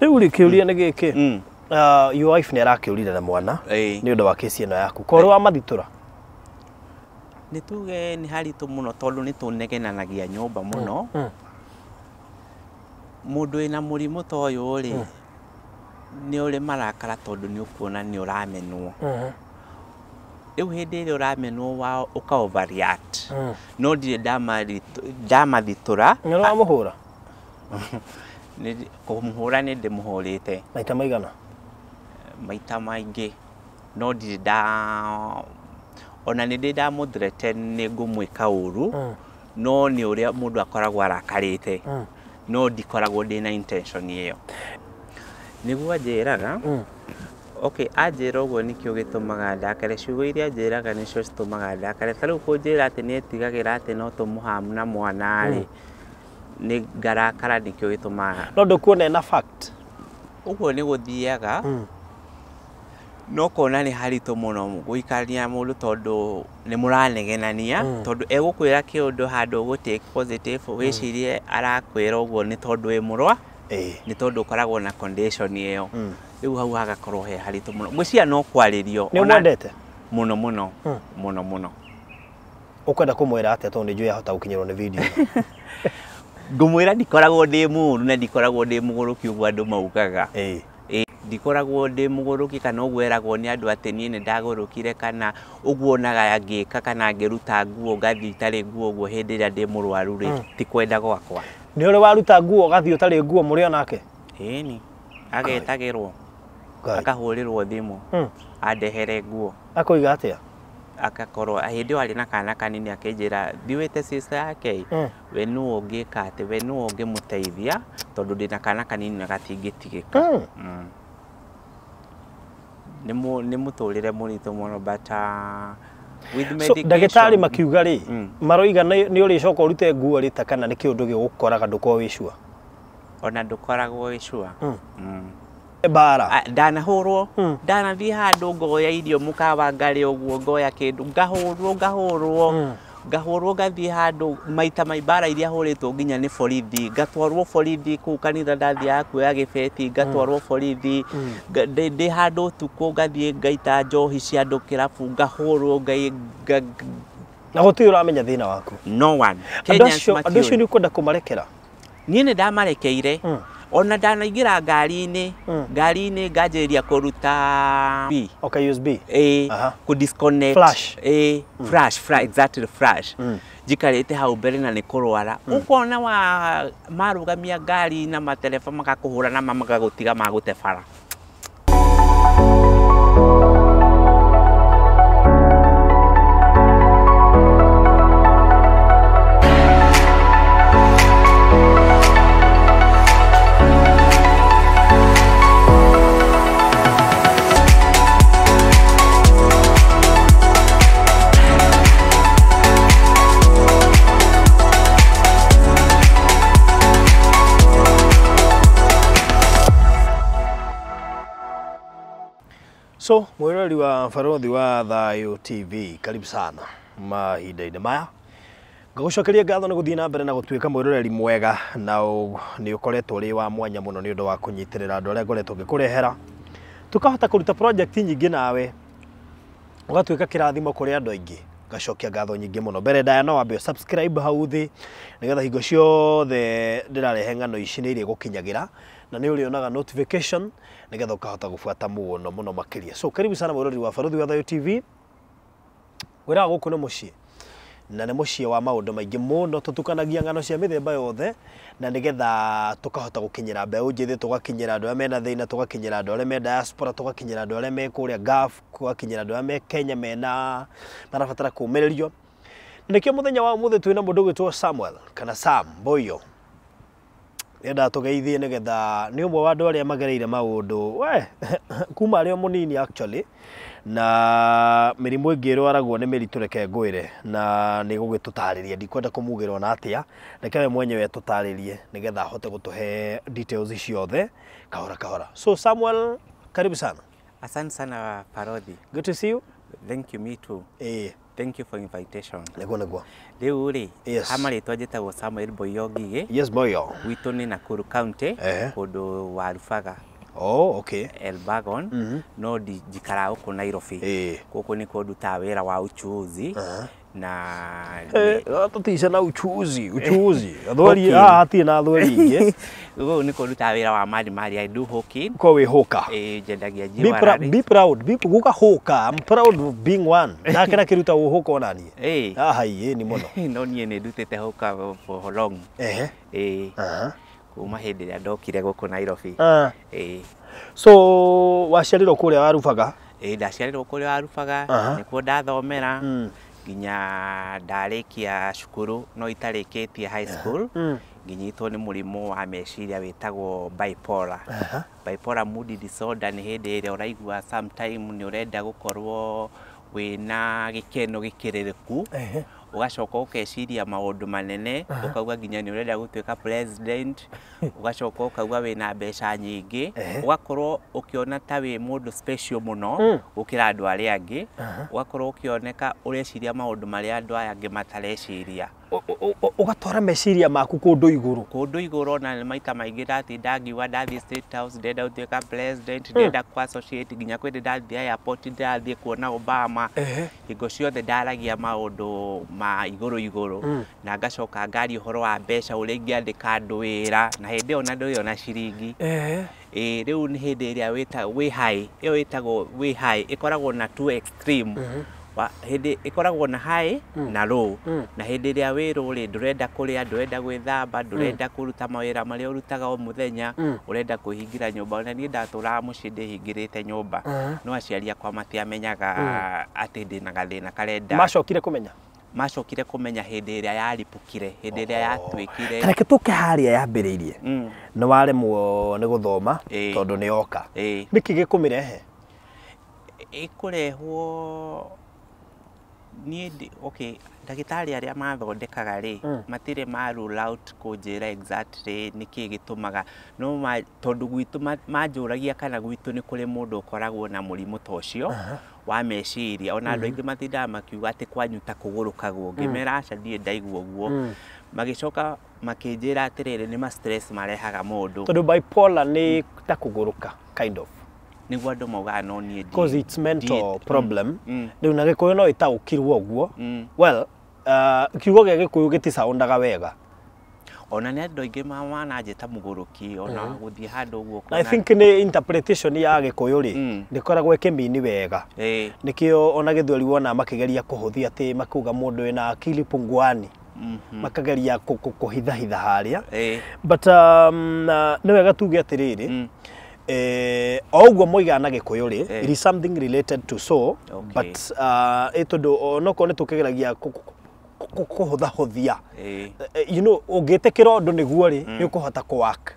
Rĩu rĩ kĩũria nĩ gĩkĩ. Your wife nĩ arakĩũrire na mwana nĩ ũndũ wa kesi ĩno yaku. Korwo wa mathitũra? Nĩ tuge nĩ haritũ mũno tondũ nĩ tũnegenanagia nyũmba mũno. Mũndũ wĩna mũrimũ ta ũyũ rĩ, nĩ ũrĩ marakara tondũ nĩ ũkuona nĩ ũramenwo. Rĩu hĩndĩ ĩrĩa ũramenwo wa ũka overreact. No ndirĩ ndamathitũra. Nĩ ũramũhũra? Kũmũhũra nĩ ndĩmũhũrĩte. Maita maigana? Maita maingĩ. No ndirĩ nda ona nĩ ndĩ ndamũthreaten nĩ ngũmwĩka ũru, no nĩ ũrĩa mũndũ akoragwo arakarĩte. No ndikoragwo ndĩna intention ĩyo. Nĩguo anjĩraga, okay, anjĩra ũguo nĩkĩo gĩtũmaga ndakare. Ciugo iria anjĩraga nĩcio citũmaga ndakare. Ta rĩu kũnjĩra atĩ nĩ etigagĩra atĩ no tũmũhamu na mwana rĩ, nĩ ngarakara nĩkĩo gĩtũmaga. No ndũkuona ena fact? Ũguo nĩ gũthiaga, no kona nĩ haritũ mũno gũikarania mũndũ tondũ nĩ mũranegenania, tondũ egũkwĩra kĩũndũ handũ ũgũ take positive, wĩcirie arakwĩra ũguo nĩ tondũ wĩ mũrwa, nĩ tondũ ũkoragwo na condition ĩyo. Rĩu hau hagakorwo he haritũ mũno. Ngwĩciria no kwarĩrio. Nĩ ũmwendete? Mũno mũno. Mũno mũno. Ũkwenda kũmwĩra atĩa tondũ nĩ njũĩ ahota gũkinyĩrwo nĩ video? Ngũmwĩra ndikoragwo ndĩ mũũru na ndikoragwo ndĩ mũgũrũki ũguo andũ maugaga. Ndikoragwo ndĩ mũgũrũki kana ũguo eragwo nĩ andũ atĩ niĩ nĩ ndagũrũkire kana ũguo onaga ngĩka kana ngĩruta nguo ngathiĩ itarĩ nguo ũguo hĩndĩ ĩrĩa ndĩ mũrwaru rĩ, ti kwenda gwakwa. Nĩ ũrĩ waruta nguo ũgathiĩ ũtarĩ nguo mũrĩ onake? Ĩni, agetagĩrwo, akahũrĩrwo thimũ, andehere nguo. Akoiga atĩa? Akakorwo hĩndĩ ĩyo arĩ na kana kanini akĩnjĩra thiĩ wĩte sister yake, we nũũ ũngĩka atĩ, we nũũ ũngĩmũteithia tondũ ndĩna kana kanini na gatingĩtigĩka. Nĩ mũtũrĩre mũritũ mũno but with medication. So ndagĩtarĩ makiuga rĩ, maroiga nĩ ũrĩcoka ũrute nguo rĩ ta kana nĩ kĩũndũ gĩgũkoraga ndũkorwo wĩ sure? Ona ndũkoragwo wĩ sure. Mbara. Ndanahũrwo, ndanathiĩ handũ ngoya irio mũkawa ngarĩa ũguo ngoya kĩndũ ngahũrwo ngahũrwo ngahũrwo ngathiĩ handũ maita mai mbara iria hũrĩtwo nginya nĩ borithi, ngatwarwo borithi kũu kanitha ndathiaga kuoya gĩbeti ngatwarwo borithi, ndĩ handũ ũtukũ ngathiĩ ngaita njohi cia andũ kĩrabu ngahũrwo. Na gũtirĩ ũramenya thĩna waku? No one. Andũ acio nĩ ũkwenda kũmarekera? Niĩ nĩ ndamarekeire. Ona ndanaingĩra ngari-inĩ, ngari-inĩ nganjĩrĩria kũruta B. Okay, USB. Kũ disconnect. Flash. Flash, flash, exactly flash. Njikarĩte hau mbere na nĩ kũrwara. Ũkona wa marũgamia ngari na matereba magakũhũra na magagũtiga magũte bara. So, mwirori wa Barothi wa Thayu TV, karibu sana mahinda-inĩ maya. Ngagũcokeria ngatho nĩ gũthiĩ na mbere na gũtuĩka mwĩroreri mwega na nĩ ũkoretwo ũrĩ wa mwanya mũno nĩ ũndũ wa kũnyitĩrĩra andũ arĩa ngoretwo ngĩkũrehera. Tũkahota kũruta project nyingĩ nawe, ũgatuĩka kĩrathimo kũrĩ andũ aingĩ. Ngacokia ngatho nyingĩ mũno. Mbere ndaya no wambe subscribe hau thĩ nĩgetha hingo ciothe ndĩrarehe ng'ano ici nĩ irĩgũkinyagĩra na nĩ ũrĩonaga notification nĩgetha ũkahota gũbuata mũno mũno makĩria. So karibu sana mwĩroreri wa Barothi wa Thayu TV. Ngwĩraga gũkũ nĩ mũciĩ na nĩ mũciĩ wa maũndũ maingĩ mũno, tũtukanagia ng'ano cia mĩthemba yothe na nĩgetha tũkahota gũkinyĩra mbeũ njĩthĩ, tũgakinyĩra andũ arĩa mena thĩna, tũgakinyĩra andũ arĩa me diaspora, tũgakinyĩra andũ arĩa me kũrĩa Gulf, tũgakinyĩra andũ arĩa me Kenya mena marabatara kũũmĩrĩrio. Nĩkĩo mũthenya wa ũmũthĩ twĩna mũndũ ũgwĩtwo Samuel kana Sam Mboyo. Nĩendaga tũgeithie nĩgetha nĩ ũmwe wa andũ arĩa magereire maũndũ we kuma arĩ o mũnini actually, na mĩrimũ ĩngĩ ĩrwaragwo nĩ mĩritũ reke ngwĩre na nĩ gũgĩtũtarĩria, ndikwenda kũmugĩra ona atĩa, reke we mwenyewe atũtarĩrie nĩgetha ahote gũtũhe details ciothe kahora kahora. So Samuel, karibu sana. Asante sana Barothi. Good to see you. Thank you, me too. Thank you for invitation. Nĩguo nĩguo. Rĩu rĩ, Yes. ha marĩtwa njĩtagwo Samuel Boyo Ngigĩ. Yes, Boyo. Gwitũ nĩ Nakuru County, kũndũ Warubaga. Oh, okay. Elbagon, no njikaraga gũkũ Nairobi. Gũkũ nĩkuo ndutaga wĩra wa uchuzi na Tũtice na uchuzi uchuzi athweri Hawking. haha hatirĩ na athweri aingĩ. Gũkũ nĩkuo ndutaga wĩra wa mari mari, I do hawking. Ko wĩ hũka. Ĩĩ, njendagia Be, jewelry. be proud, be guka hũka. I'm proud of being one. Nake na kĩruta ũhũka ona niĩ. Ĩĩ. Haha ĩ ni mũno. No niĩ nĩ ndutĩte hawker for long. Ĩĩ. Kuma hĩndĩ ĩrĩa ndokire gũkũ Nairobi. Ĩĩ. So waciarirwo kũrĩa Warubaga? Ĩĩ, ndaciarirwo kũrĩa Warubaga, nĩkuo ndathomera nginya ndarĩkia cukuru, no itarĩkĩtie high school, nginyitwo nĩ mũrimũ wa meciria wĩtagwo bipolar. Bipolar mood disorder nĩ hĩndĩ ĩrĩa ũraigua sometime nĩ ũrenda gũkorwo wĩna gĩkeno gĩkĩrĩrĩku, ũgacoka ũkeciria maũndũ manene, ũkauga nginya nĩ ũrenda gũtuĩka president, ũgacoka ũkauga wĩna mbeca nyingĩ, ũgakorwo ũkĩona ta wĩ mũndũ special mũno gũkĩra andũ arĩa angĩ, ũgakorwo ũkĩoneka ũreciria maũndũ marĩa andũ aya angĩ matareciria. Ũgatwara meciria maku kũndũ igũrũ. Kũndũ igũrũ. Ona nĩ maita maingĩ ndatinda ngiuga ndathiĩ State House ndĩrenda gũtuĩka president, ndĩrenda kũ associate, nginya kwĩ hĩndĩ ndathiĩ airport ndĩrathiĩ kuona Obama. Hingo ciothe ndaragia maũndũ ma igũrũ igũrũ, na ngacoka ngaria ũhoro wa mbeca, ũrĩa ingĩandĩka andũ wĩra, na hĩndĩ ĩyo na ndũrĩ ona ciringi. Ĩĩ, rĩu nĩ hĩndĩ ĩrĩa wĩ high, ĩyo ĩtagwo wĩ high, ĩkoragwo na two extreme. Hĩndĩ ĩkoragwo na high na low, na hĩndĩ ĩrĩa wĩ low rĩ, ndũrenda kũrĩa, ndũrenda gwĩthamba, ndũrenda kũruta mawĩra marĩa ũrutaga o mũthenya, ũrenda kwĩhingĩra nyũmba. Ona niĩ ndatũraga mũciĩ ndĩhingĩrĩte nyũmba, no aciari akwa matiamenyaga atĩ ndĩna gathĩna karenda. Macokire kũmenya? Macokire kũmenya hĩndĩ ĩrĩa yaripũkire, hĩndĩ ĩrĩa yatuĩkire. Tareke tũke harĩa yambĩrĩirie. Nĩ waremwo nĩ gũthoma tondũ nĩ yoka. Nĩkĩ gĩkũmĩrehe? Ĩkũrehwo niĩ okay, ndagĩtarĩ arĩa mathondekaga rĩ, matirĩ ma rule out kũnjĩra exactly nĩkĩ gĩtũmaga, no tondũ gwitũ manjũragia kana gwitũ nĩ kũrĩ mũndũ ũkoragwo na mũrimũ ta ũcio wa meciria. Ona andũ aingĩ matindaga makiuga atĩ kwanyu ta kũgũrũkagwo, ngĩmera aca, ndirĩ ndaigua ũguo. Magĩcoka makĩnjĩra atĩrĩrĩ, nĩ ma stress marehaga mũndũ. Tondũ bipolar nĩ ta kũgũrũka kind of. Nĩguo andũ maugaga, no niĩ Because it's mental problem. Rĩu na Gĩkũyũ no ĩtaũkirwo ũguo. Well, kiugo gĩa Gĩkũyũ gĩticaũndaga wega. Ona nĩ andũ aingĩ mananjĩta mũgũrũki, ona gũthiĩ handũ ũguo. I think nĩ interpretation ya Gĩkũyũ rĩ, ndĩkoragwo ĩkĩmini wega. Nĩkĩo ona Gĩthweri wona makĩgeria kũhũthia atĩ makauga mũndũ wĩna akili punguani, makageria kũhithahitha harĩa. But nĩ wega tuge atĩrĩrĩ, o ũguo moigaga na Gĩkũyũ rĩ, it is something related to so. But ĩ tondũ onokorwo nĩ tũkĩgeragia kũhũthahũthia, ũngĩtĩkĩra ũndũ nĩguo rĩ, nĩ ũkũhota kũ-work,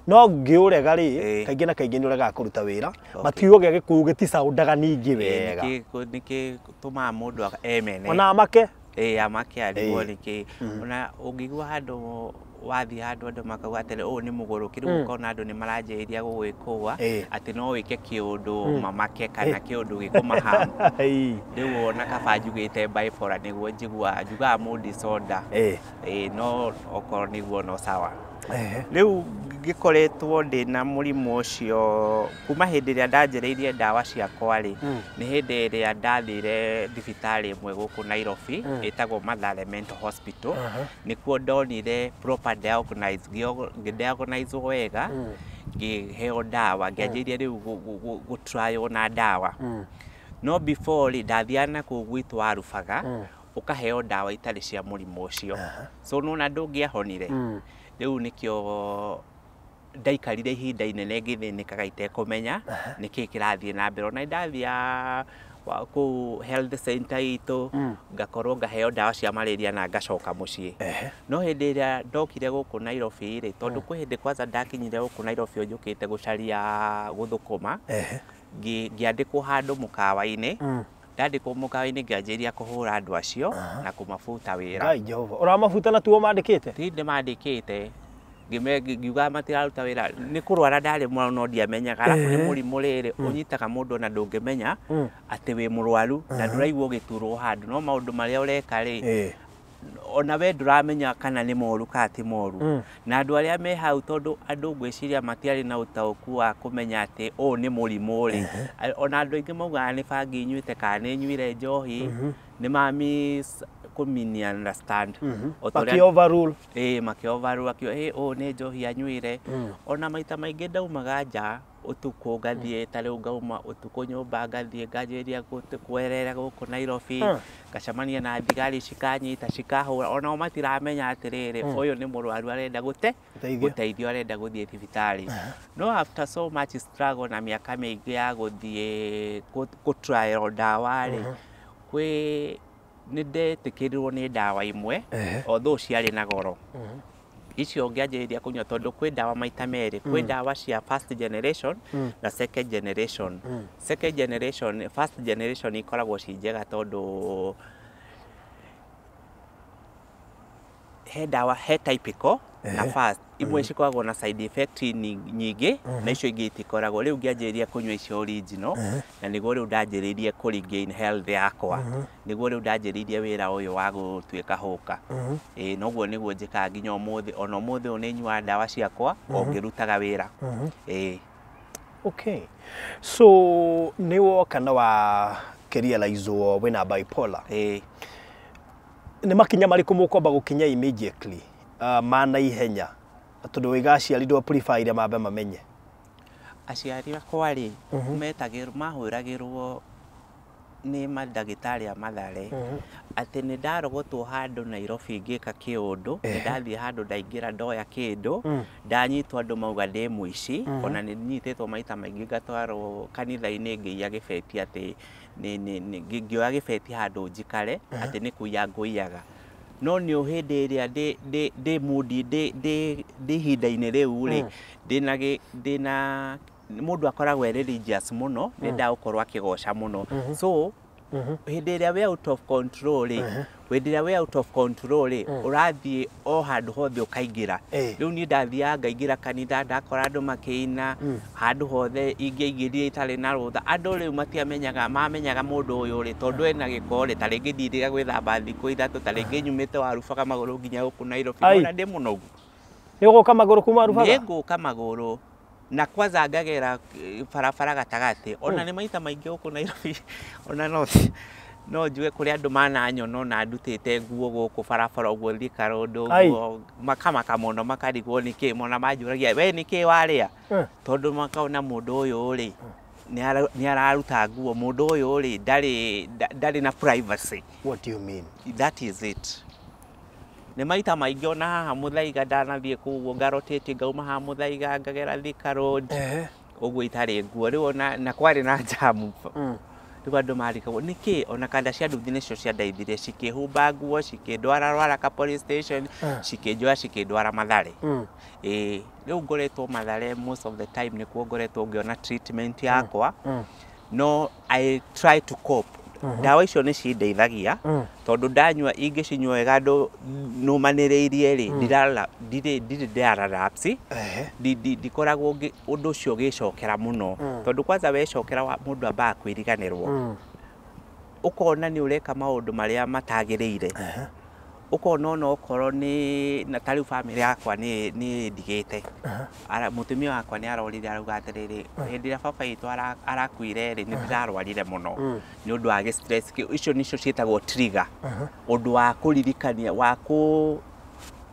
no ngĩũrega rĩ, kaingĩ na kaingĩ nĩ ũregaga kũruta wĩra. But kiugo gĩa Gĩkũyũ gĩticaũndaga ningĩ wega. Nĩkĩ tũmaga mũndũ emene. Ona amake. Ĩĩ, amake arigwo nĩkĩ. Ona ũngĩigua handũ wathiĩ handũ andũ makauga atĩrĩ, ũyũ nĩ mũgũrũki, rĩu ũkona andũ nĩ maranjĩrĩria gũgwĩkũa atĩ no wĩke kĩũndũ mamake kana kĩũndũ gĩkũmaham. Rĩu ona kaba njugĩte bipolar nĩguo njigua njugaga mood disorder. Ĩĩ, no okorwo nĩguo no sawa. Rĩu ngĩkoretwo ndĩna mũrimũ ũcio kuma hĩndĩ ĩrĩa ndanjĩrĩirie ndawa ciakwa rĩ, nĩ hĩndĩ ĩrĩa ndathire thibitarĩ ĩmwe gũkũ Nairobi ĩtagwo Mathare Mental Hospital. Nĩkuo ndonire proper diagnose, ngĩ-diagnose wega, ngĩheo ndawa, ngĩanjĩrĩria rĩu gũ-trial na ndawa. No before rĩ, ndathiaga na kũu gwitũ Warubaga, ũkaheo ndawa itarĩ cia mũrimũ ũcio, so nĩwona ndũngĩahonire. Rĩu nĩkĩo ndaikarire ihinda inene ngĩthĩnĩkaga itekũmenya nĩkĩ kĩrathiĩ na mbere. Ona ndathiaga kũu health center itũ, ngakorwo ngaheo ndawa cia malaria na ngacoka mũciĩ. No hĩndĩ ĩrĩa ndokire gũkũ Nairobi rĩ, tondũ kwĩ hĩndĩ kwanza ndakinyire gũkũ Nairobi njũkĩte gũcaria gũthũkũma, ngĩandĩkwo handũ mũkawa-inĩ. Ndandĩkwo mũkawa-inĩ, ngĩanjĩrĩria kũhũra andũ acio na kũmabuta wĩra. Ngai Jehova, ũramabuta na tuo mandĩkĩte? Ti ndĩmandĩkĩte. Ngiuga matiraruta wĩra nĩ kũrwara ndarĩ mũrwaru no ndiamenyaga arabu nĩ mũrimũ rĩrĩ ũnyitaga mũndũ ona ndũngĩmenya atĩ wĩ mũrwaru na ndũraigua ũgĩturwo handũ no maũndũ marĩa ũreka rĩ ona we ndũramenya kana nĩ moru kana ti moru na andũ arĩa me hau tondũ andũ ngwĩciria matiarĩ na ũtaũku wa kũmenya atĩ ũũ nĩ mũrimũ rĩ ona andũ aingĩ maugaga nĩ bangi nyuĩte kana nĩ nyuire njohi nĩ mami kũmini understand Maki overrule maki overrule akio ũũ nĩ njohi anyuire ona maita maingĩ ndaumaga nja ũtukũ ngathiĩ ta rĩu ngauma ũtukũ nyũmba ngathiĩ nganjĩrĩria kwerera gũkũ Nairobi ngacemania na thigari cikanyita cikahũra onao matiramenya atĩrĩrĩ ũyũ nĩ mũrwaru arenda gũteithio arenda gũthiĩ thibitarĩ no after so much struggle na mĩaka mĩingĩ ya gũthiĩ gũ trial ndawa rĩ kwĩ nĩ ndetĩkĩrirwo nĩ ndawa imwe although ciarĩ na goro icio ngĩanjĩrĩria kũnyua tondũ kwĩ ndawa maita merĩ kwĩ ndawa cia first generation na second generation. Second generation first generation ikoragwo ci njega tondũ he ndawa he typical na first imwe cikoragwo na side effect nyingĩ na icio ingĩ itikoragwo rĩu ngĩanjĩrĩria kũnyua icio original na nĩguo rĩu ndanjĩrĩirie kũ regain health yakwa nĩguo rĩu ndanjĩrĩirie wĩra ũyũ wa gũtuĩka hũka noguo nĩguo njĩkaga nginya ũmũthĩ ona ũmũthĩ ũyũ nĩ nyuaga ndawa ciakwa o ngĩrutaga wĩra. Okay, so nĩ woka na wa kĩrealize wĩna bipolar nĩ makinya marĩkũ mũkwamba gũkinya immediately ma naihenya tondũ wĩga aciari ndwa prefer mambe mamenye? Aciari akwa rĩ metagĩrwo mahũragĩrwo nĩ mandagĩtarĩ a Mathare atĩ nĩ ndarogotwo handũ Nairobi ngĩka kĩũndũ nĩ ndathiĩ handũ ndaingĩra ndoya kĩndũ ndanyitwo andũ mauga ndĩ mũici ona nĩ nyitĩtwo maita maingĩ ngatwarwo kanitha-inĩ ngĩiya gĩbeti atĩ ngĩoya gĩbeti handũ njikare atĩ nĩ kũiya ngũiyaga no nĩ hĩndĩ ĩrĩa ndĩ mood ndĩ ihinda-inĩ rĩu rĩ ndĩna mũndũ akoragwo e religious mũno nĩ ndagũkorwo akĩgoca mũno so hĩndĩ ĩrĩa wĩ out of control rĩ hĩndĩ ĩrĩa wĩ out of control rĩ ũrathiĩ o handũ hothe ũkaingĩra rĩu niĩ ndathiaga ngaingĩra kanitha ndakora andũ makĩina handũ hothe ingĩaingĩrire itarĩ na rũtha andũ rĩu matiamenyaga mamenyaga mũndũ ũyũ rĩ tondũ ena gĩko rĩ ta rĩngĩ ndirĩga gwĩthamba thikũ ithatũ ta rĩngĩ nyumĩte Warubaga magũrũ nginya gũkũ Nairobi ona ndĩ mũnogu. Nĩ ũgũka magũrũ kuma Warubaga? Nĩ ngũka magũrũ na kwanza ngagera barabara gatagatĩ ona nĩ maita maingĩ gũkũ Nairobi ona no njuge kũrĩa andũ mananyona ona ndutĩte nguo gũkũ barabara ũguo Thika Road ũguo makamaka mũno makarigwo nĩkĩ mona manjũragia we nĩkĩ warĩa tondũ makaona mũndũ ũyũ rĩ nĩ araruta nguo mũndũ ũyũ rĩ ndarĩ na privacy. What do you mean? That is it. Nĩ maita maingĩ ona haha Mũthaiga ndanathiĩ kũu ũguo ngarotĩtie ngauma haha Mũthaiga ngagera Thika Road ũguo itarĩ nguo rĩu ona na kwarĩ na njamu rĩu andũ marikagwo nĩkĩ ona kanda cia nduthi nĩcio ciandeithirie cikĩhumba nguo cikĩndwara Ruaraka police station cikĩnjoya cikĩndwara Mathare. Rĩu ngoretwo Mathare most of the time nĩkuo ngoretwo ngĩona treatment yakwa no I try to cope. Ndawa icio nĩ cindeithagia tondũ ndanyua ingĩcinyua wega nũmanĩrĩirie rĩ ndirĩ ndararapsi ndikoragwo ũndũ ũcio ũgĩcokera mũno tondũ kwanza wecokera mũndũ ambaga kwĩriganĩrwo ũkona nĩ ũreka maũndũ marĩa matagĩrĩire ũkona ona okorwo nĩ na ta rĩu bamĩrĩ yakwa nĩ ndigĩte mũtumia wakwa nĩ arorire arauga atĩrĩrĩ hĩndĩ ĩrĩa baba witũ arakuire rĩ nĩ ndĩrarwarire mũno nĩ ũndũ wa stress icio nicio ciĩtagwo trigger ũndũ wa kũririkania wa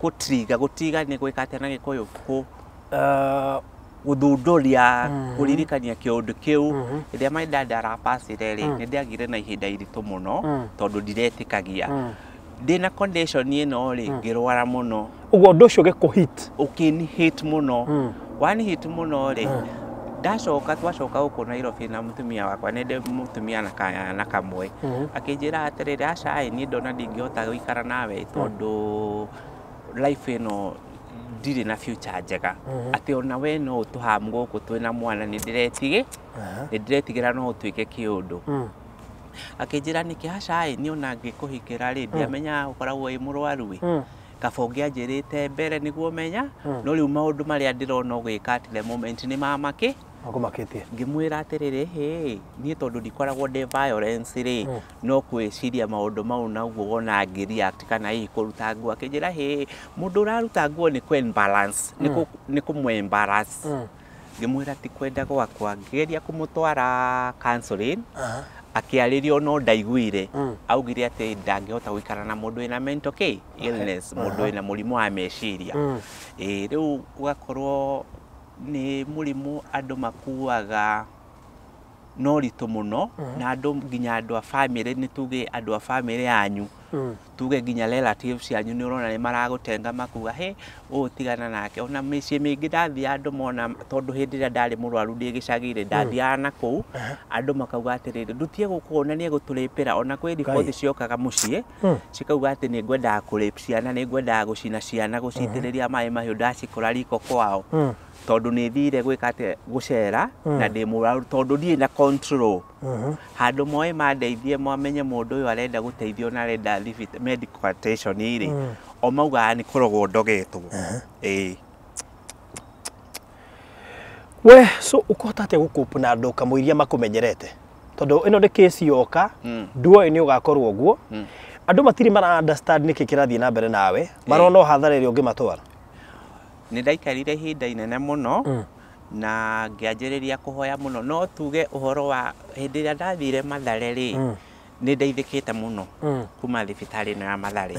kũ trigger gũtiga nĩ gwĩka atĩa na Gĩkũyũ gũthundũria kũririkania kĩũndũ kĩu rĩrĩa my dad arapacire rĩ nĩ ndĩagire na ihinda iritũ mũno tondũ ndiretĩkagia ndĩna condition ĩno rĩ ngĩrwara mũno ũguo ũndũ ũcio ũgĩkũ hit ũkĩni hit mũno wani hit mũno rĩ ndacoka twacoka gũkũ Nairobi na mũtumia wakwa nĩ ndĩ mũtumia na kamwe akĩnjĩra atĩrĩrĩ aca ĩ niĩ ndona ndingĩhota gũikara nawe tondũ life ĩno ndirĩ na future njega atĩ ona we no ũtũhamu gũkũ twĩna mwana nĩ ndĩretigĩra no ũtuĩke kĩũndũ akĩnjĩra nĩkĩ aca ĩ niĩ ona ngĩkũhikĩra rĩ ndiamenyaga ũkoragwo wĩ mũrwaru ĩ Kaba ũngĩanjĩrĩte mbere nĩguo menya, no rĩu maũndũ marĩa ndĩrona ũgĩka at the moment nĩ mamake. Makũmakĩtie. Ngĩmwĩra atĩrĩrĩ, hĩ, niĩ tondũ ndikoragwo ndĩ violence rĩ, no kwĩciria maũndũ mau na ũguo wona ngĩ-react kana hihi kũruta nguo. Akĩnjĩra, hĩ, mũndũ ũraruta nguo nĩ kũ embarrass, nĩ kũmũ embarrass. Ngĩmwĩra ti kwenda gwakwa. Ngĩgeria kũmũtwara counseling, akĩarĩrio no ndaiguire. Augire atĩ ndangĩhota gũikara na mũndũ wĩna mental kĩ illness, mũndũ wĩna mũrimũ wa meciria. Ĩĩ, rĩu ũgakorwo nĩ mũrimũ andũ makuaga na ũritũ mũno, na andũ nginya andũ a bamĩrĩ, nĩ tuge andũ a bamĩrĩ yanyu, tuge nginya relatives cianyu, nĩ ũrona nĩ maragũtenga, makuga he ũũ tigana nake. Ona mĩciĩ mĩingĩ ndathiĩ andũ mona, tondũ hĩndĩ ĩrĩa ndarĩ mũrwaru ndĩ gĩcagi-rĩ, ndathiaga na kũu, andũ makauga atĩrĩrĩ, ndutie gũkũ ona nĩ egũtũrĩpĩra. Ona kwĩ riboti ciokaga mũciĩ cikauga atĩ nĩ ngwendaga kũrape ciana, nĩ ngwendaga gũcina ciana, gũcitĩrĩria maĩ mahiũ ndacikora riko kwao, tondũ nĩ thire gwĩka atĩ gũcera na ndĩ mũrwaru, tondũ ndirĩ na control. Handũ moe mandeithie, mamenye mũndũ ũyũ arenda gũteithio na arenda medical attention rĩ, o maugaga nĩ kũrogwo ndogetwo. Ĩĩ. We so ũkũhota atĩa gũkũpũ na andũ kamũiria makũmenyerete, tondũ ĩno nĩ kĩci yoka, nduoĩ nĩ ũgakorwo ũguo, andũ matirĩ mara understand nĩkĩ kĩrathiĩ na mbere nawe, marona o hathara ĩrĩa ũngĩmatwara. Nĩ ndaikarire ihinda inene mũno na ngĩanjĩrĩria kũhoya mũno, no tuge ũhoro wa hĩndĩ ĩrĩa ndathire Mathare rĩ, nĩ ndeithĩkĩte mũno kuma thibitarĩ ĩno ya Mathare,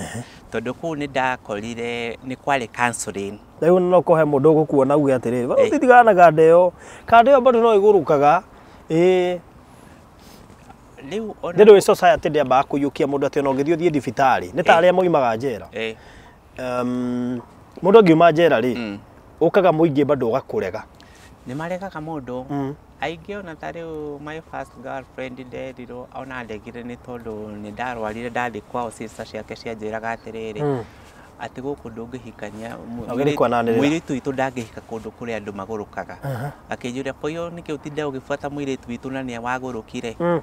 tondũ kũu nĩ ndakorire nĩ kwarĩ counseling. Rĩu no kũhe mũndũ ũgũkuona uge atĩrĩrĩ, ũtitigana na kanda ĩyo, kanda ĩyo bado no ĩgũrũkaga. Ĩĩ. Rĩu ona nĩ ndũĩ society ndĩambaga kũiyũkia mũndũ atĩ ona ũngĩthiĩ ũthiĩ thibitarĩ nĩ ta arĩa moimaga njera. Mũndũ angiuma njera rĩ, ũkaga mũingĩ bado ũgakũrega. Nĩ maregaga mũndũ aingĩ. Ona ta rĩu my first girlfriend nderirwo ona ndegire nĩ tondũ nĩ ndarwarire, ndathiĩ kwao sister ciake cianjĩraga atĩrĩrĩ, atĩ gũkũ ndũngĩhikania, Wagĩrĩire kwananĩrĩra. Mũirĩtu witũ ndangĩhika kũndũ kũrĩa andũ magũrũkaga. Akĩnjũria, kwa hiyo nĩkĩ ũtinda ũgĩbuata mũirĩtu witũ na nĩ wagũrũkire?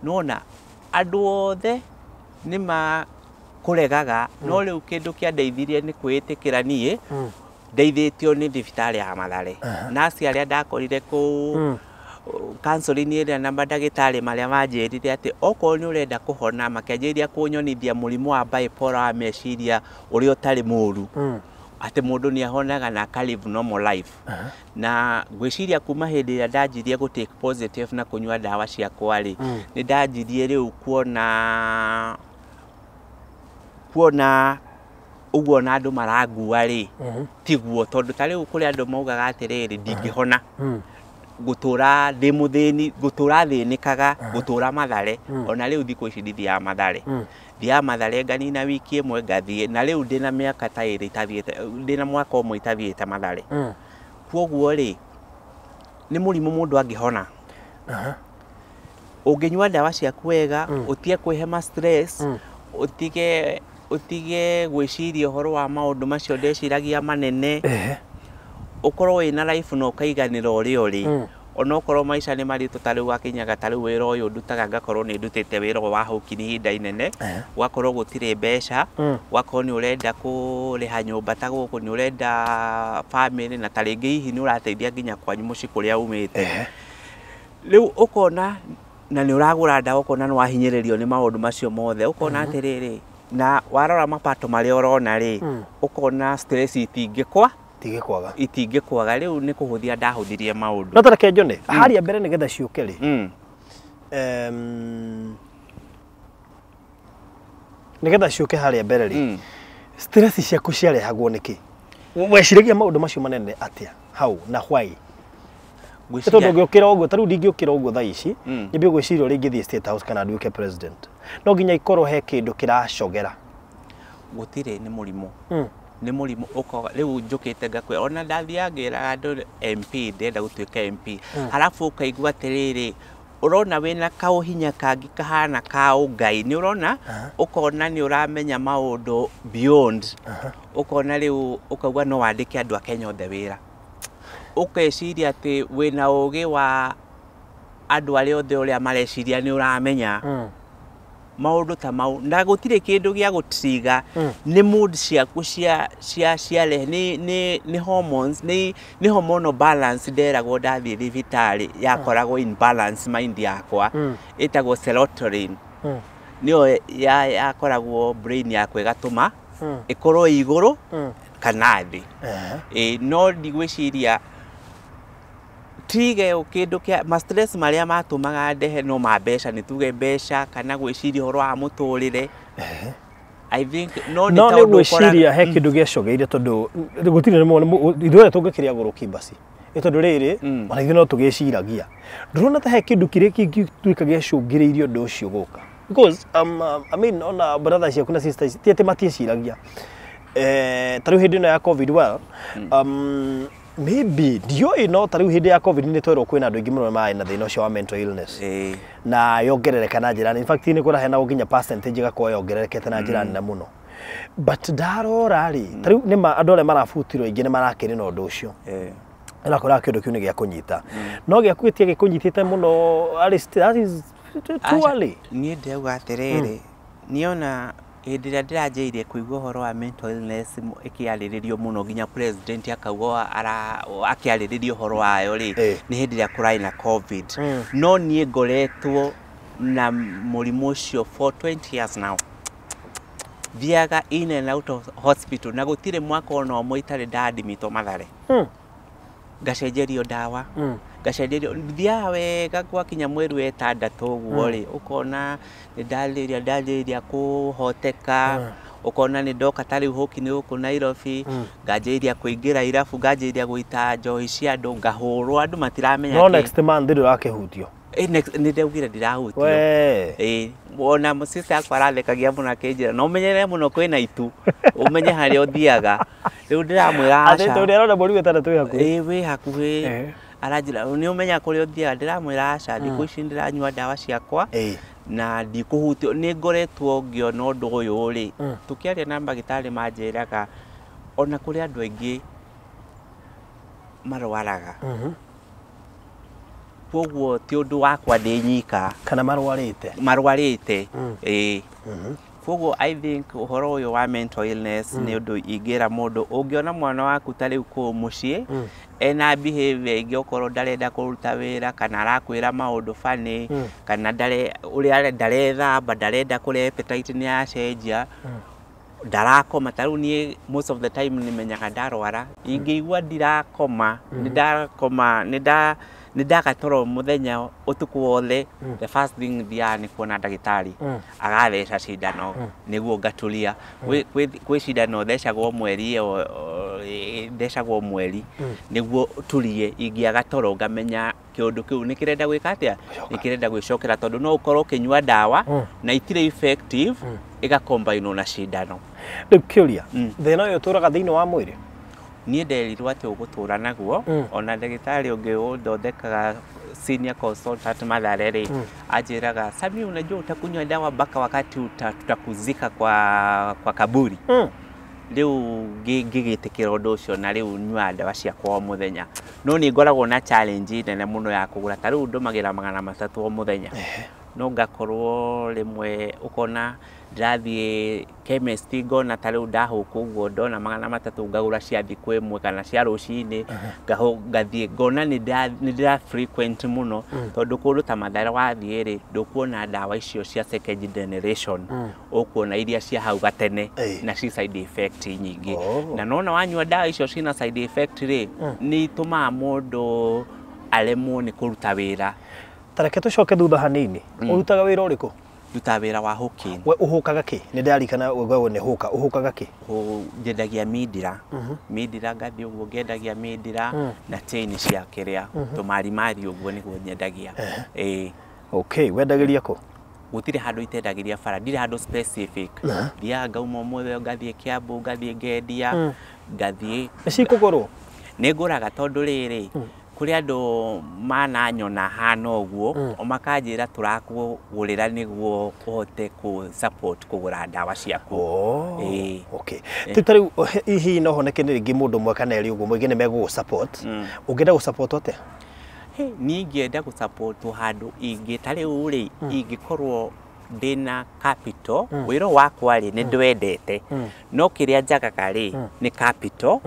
Nona andũ othe nĩ makũregaga, no rĩu kĩndũ kĩandeithirie nĩ kwĩĩtĩkĩra niĩ ndeithĩtio nĩ thibitarĩ ya Mathare, nurse arĩa ndakorire kũu, counseling ĩrĩa na mandagĩtarĩ marĩa manjĩrire atĩ okorwo nĩ ũrenda kũhona, makĩanjĩrĩria kũnyonithia mũrimũ wa bipolar wa meciria ũrĩa ũtarĩ mũru, atĩ mũndũ nĩ ahonaga na aka live normal life. Na ngwĩciria kuma hĩndĩ ĩrĩa ndanjirie gũ take positive na kũnyua ndawa ciakwa rĩ, nĩ ndanjirie rĩu kuona ũguo na andũ marangua rĩ, tiguo, tondũ ta rĩu kũrĩ andũ maugaga atĩrĩrĩ, ndingĩhona gũtũra ndĩ mũthĩni, gũtũra thĩnĩkaga, gũtũra Mathare. Ona rĩu thikũ ici ndithiaga Mathare, thiaga Mathare nganina wiki ĩmwe ngathiĩ, na rĩu ndĩna mĩaka ta 2 itathiĩte, ndĩna mwaka 1 itathiĩte Mathare. Kwoguo rĩ, nĩ mũrimũ mũndũ angĩhona ũngĩnyua ndawa ciaku wega, ũtige kwĩhe ma stress, ũtige gwĩciria ũhoro wa maũndũ macio ndeciragia manene, ũkorwo wĩna life na ũkaiganĩra ũrĩa ũrĩ, onokorwo maica nĩ maritũ. Ta rĩu gakinyaga, ta rĩu wĩra ũyũ ndutaga, ngakorwo nĩ ndutĩte wĩra ũyũ wa hũkini ihinda inene, gwakorwo gũtirĩ mbeca, gwakorwo nĩ ũrenda kũrĩha nyũmba ta gũkũ, nĩ ũrenda family, na ta rĩngĩ hihi nĩ ũrateithia nginya kwanyu mũciĩ kũrĩa umĩte. Rĩu ũkona na nĩ ũragũra ndawa, ũkona nĩ wahinyĩrĩrio nĩ maũndũ macio mothe, ũkona atĩrĩrĩ, na warora mapato marĩa ũrona rĩ, ũkona stress itingĩkwa Itingĩkwaga. Itingĩkwaga. Rĩu nĩ kũhũthia ndahũthirie maũndũ. No tareke njone harĩa mbere nĩgetha ciũke rĩ, nĩgetha ciũke harĩa mbere rĩ, stress ciaku ciarehagwo nĩkĩ? Weciragia maũndũ macio manene atĩa hau na why? Nĩ tondũ ũngĩũkĩra ũguo, ta rĩu ndingĩũkĩra ũguo thaa ici nyambie gwĩciria ũrĩa ingĩthiĩ State House kana nduĩke president, no nginya ikorwo he kĩndũ kĩracogera. Gũtirĩ, nĩ mũrimũ. Nĩ mũrimũ ũkoga rĩu njũkĩte ngakwĩra, ona ndathiaga ngĩraga andũ MP, ndĩrenda gũtuĩka MP, halafu ũkaigua atĩrĩrĩ, ũrona wĩna kaũhinya kangĩ kahana ka ũngai, nĩ ũrona, ũkona nĩ ũramenya maũndũ beyond, ũkona rĩu ũkauga no wandĩke andũ a Kenya othe wĩra, ũkeciria atĩ wĩna ũgĩ wa andũ arĩa othe ũrĩa mareciria nĩ ũramenya. Maũndũ ta mau na gũtirĩ kĩndũ gĩa gũtiga nĩ mood ciaku cia cia ciarehe nĩ hormones, nĩ hormonal balance. Nderagwo ndathiĩ thibitarĩ yakoragwo in balance mind yakwa, ĩtagwo serotonin, nĩyo yakoragwo brain yakwa ĩgatũma ĩkorwo ĩ igũrũ kana thĩ. Ĩ, no ndigwĩciria tige kĩndũ kĩa ma stress marĩa matũmaga ndehe no ma mbeca, nĩ tuge mbeca kana gwĩciria ũhoro wa mũtũrĩre, I think, no nĩ no nĩ tondũ gwĩciria he kĩndũ gĩacogeire, tondũ gũtirĩ ithuothe tũngĩkĩrĩa gũrũki basi nĩ tondũ rĩrĩ ona ithuĩ no tũgĩciragia. Ndũrona ta he kĩndũ kĩrĩa kĩngĩtuĩka gĩacũngĩrĩirie ũndũ ũcio gũka? Because I mean, ona brothers ciaku na sisters ti atĩ matiĩciragia. Ta rĩu hĩndĩ ĩno ya COVID, well, maybe ndiũĩ, no ta rĩu hĩndĩ ya COVID nĩ twerwo kwĩna andũ aingĩ mũno marĩ na thĩna ũcio wa mental illness na yongerereka na njĩra nene. In fact, nĩ kũraheanagwo nginya percentage ĩgakorwo yongererekete na njĩra nene mũno, but ndarora rĩ, ta rĩu nĩma andũ arĩa marabutirwo aingĩ nĩ marakĩrĩ na ũndũ ũcio, ũrakora kĩndũ kĩu nĩ gĩa kũnyita, no gĩaku gĩtiĩ gĩkũnyitĩte mũno. At that is too Aca, early. Niĩ ndĩrauga atĩrĩrĩ, niĩ ona hĩndĩ ĩrĩa ndĩranjĩrĩirie kũigua ũhoro wa mental illness ĩkĩarĩrĩrio mũno, nginya president akauga akĩarĩrĩria ũhoro wayo rĩ, nĩ hĩndĩ ĩrĩa kũrarĩ na COVID. No niĩ ngoretwo na mũrimũ ũcio for 20 years now, thiaga in and out of hospital, na gũtirĩ mwaka ona ũmwe itarĩ ndadimitwo Mathare, ngacenjerio ndawa, ngacenjerio. Thiaga wega gwakinya mweri wa ĩtandatũ ũguo rĩ, ũkona nĩ ndanjĩrĩria kũhoteka, ũkona nĩ ndoka ta rĩu hũki nĩ gũkũ Nairobi, nganjĩrĩria kũingĩra irabu, nganjĩrĩria gũita njohi cia andũ, ngahũrwo, andũ matiramenya No kĩ. next month ndũrakĩhutio? Ĩ, nĩ ndaugire ndirahutio. We. Ĩ, ona mũcici akwa arathekagia mũno akĩnjĩra no ũmenyerere mũno, kwĩna itu, ũmenye harĩa ũthiaga. Rĩu ndĩramwĩra atĩ aca. tondũ arona mweri wa ĩtandatũ wĩ hakuhĩ. Ĩ, wĩ hakuhĩ. Aranjĩra nĩ ũmenya kũrĩa ũthiaga. Ndĩramwĩra aca, thikũ ici ndĩranyua ndawa ciakwa na ndikũhutio. Nĩ ngoretwo ngĩona ũndũ ũyũ rĩ, tũkĩaria na ndagĩtarĩ manjĩraga ona kũrĩ andũ aingĩ marwaraga, koguo ti ũndũ wakwa ndĩ nyika. Kana marwarĩte. Marwarĩte, ĩĩ. Koguo I think ũhoro ũyũ wa mental illness nĩ ũndũ ingĩra mũndũ, ũngĩona mwana waku ta rĩu kũu mũciĩ ena behavior ĩngĩ, okorwo ndarenda kũruta wĩra kana arakwĩra maũndũ funny, kana ndare ũrĩa ndarethamba, ndarenda kũrĩa, appetite nĩ yacenjia, ndarakoma. Ta rĩu niĩ most of the time nĩmenyaga ndarwara ingĩigua ndirakoma, nĩ ndakoma, nĩ ndaga toro mũthenya ũtukũ wothe, the first thing thiaga nĩ kuona ndagĩtarĩ, agatheca cindano nĩguo ngaturia. Kwĩ cindano thecagwo mweri ĩyo, thecagwo mweri nĩguo turie. Ingĩaga toro ngamenya kĩũndũ kĩu nĩ kĩrenda gwĩka atĩa, nĩ kĩrenda gwĩcokera, tondũ no ũkorwo ũkĩnyua ndawa na itirĩ effective, ĩgakombainwo na cindano. Rĩu kĩũria, thĩna ũyũ ũtũraga thĩinĩ wa mwĩrĩ? Niĩ nderirwo atĩ ũgũtũra naguo. Ona ndagĩtarĩ ũngĩ ũthondekaga, senior consultant Mathare rĩ, anjĩraga, "Sami, unajua utakunywa dawa mpaka wakati tutakuzika kwa kaburi." Rĩu ngĩgĩtĩkĩra ũndũ ũcio, na rĩu nyuaga ndawa ciakwa o mũthenya, no nĩ ngoragwo na challenge nene mũno ya kũgũra. Ta rĩu ndũmagĩra 300 o mũthenya, no ngakorwo rĩmwe ũkona ndĩrathiĩ chemist, ngona ta rĩu ndahũka ũguo, ndona 300, ngagũra cia thikũ ĩmwe kana cia rũcinĩ, ngathiĩ ngona nĩ ndĩra frequent mũno, tondũ kũndũ ta Mathare wathiĩ rĩ, ndũkuona ndawa icio cia second generation, ũkuona iria cia hau gatene na ci side effect nyingĩ. Na nona wanyua ndawa icio cina side effect rĩ, nĩ itũmaga mũndũ aremwo nĩ kũruta wĩra. Ta reke tũcoke thutha hanini. Ũrutaga wĩra ũrĩkũ? Ndutaga wĩra wa hawking. We ũhũkaga kĩ? Nĩ ndarikana we nĩ hũka, ũhũkaga kĩ? Nyendagia mindira, mindira, ngathiĩ ũguo ngendagia mindira na chain cia kĩrĩa tũmarimari ũguo nĩguo nyendagia, ĩĩ. Okay, wendagĩria kũ? Gũtirĩ handũ itendagĩria bara, ndirĩ handũ specific. Thiaga ngauma ũmũthĩ ngathiĩ Kiambu, ngathiĩ ngendia, ngathiĩ. Nĩ cikũgũrwo? Nĩ ngũraga, tondũ rĩrĩ, kũrĩ andũ mananyona hana ũguo, o makanjĩra tũrakũgũrĩra nĩguo ũhote kũ support kũgũra ndawa ciaku. Ĩĩ. Okay. Ta rĩu hihi no honeke nĩ rĩngĩ mũndũ ũmwe kana erĩ ũguo mũingĩ nĩ megũgũ support. Ũngĩenda gũ support atĩa? Hey, niĩ ingĩenda gũ support handũ ingĩ, ta rĩu rĩ, ingĩkorwo Ndĩna capital, wĩra ũyũ wakwa rĩ, nĩ ndwendete, no kĩrĩa njagaga rĩ nĩ capital.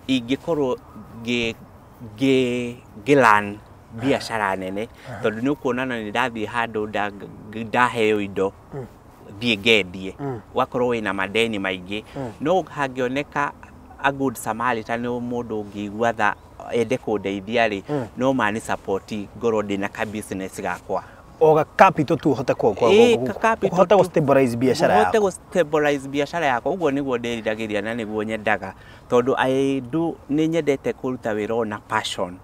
Ingĩkorwo ngĩ run biacara nene, tondũ nĩ ũkuona na nĩ ndathiĩ handũ ndaheo indo thiĩ ngendie, ũgakorwo wĩna madeni maingĩ. No hangĩoneka a good Samaritan, nĩ mũndũ ũngĩigua tha ende kũndeithia rĩ, no mani support ngorwo ndĩna ka business gakwa. O ga capital tu ũhote Ĩĩ, ka capital ũhote tu. gũ stabilize biacara Ũhote yaku. gũ stabilize biacara yakwa, ũguo nĩguo ndĩriragĩria na nĩguo nyendaga, tondũ I do, nĩ nyendete kũruta wĩra ũyũ na passion.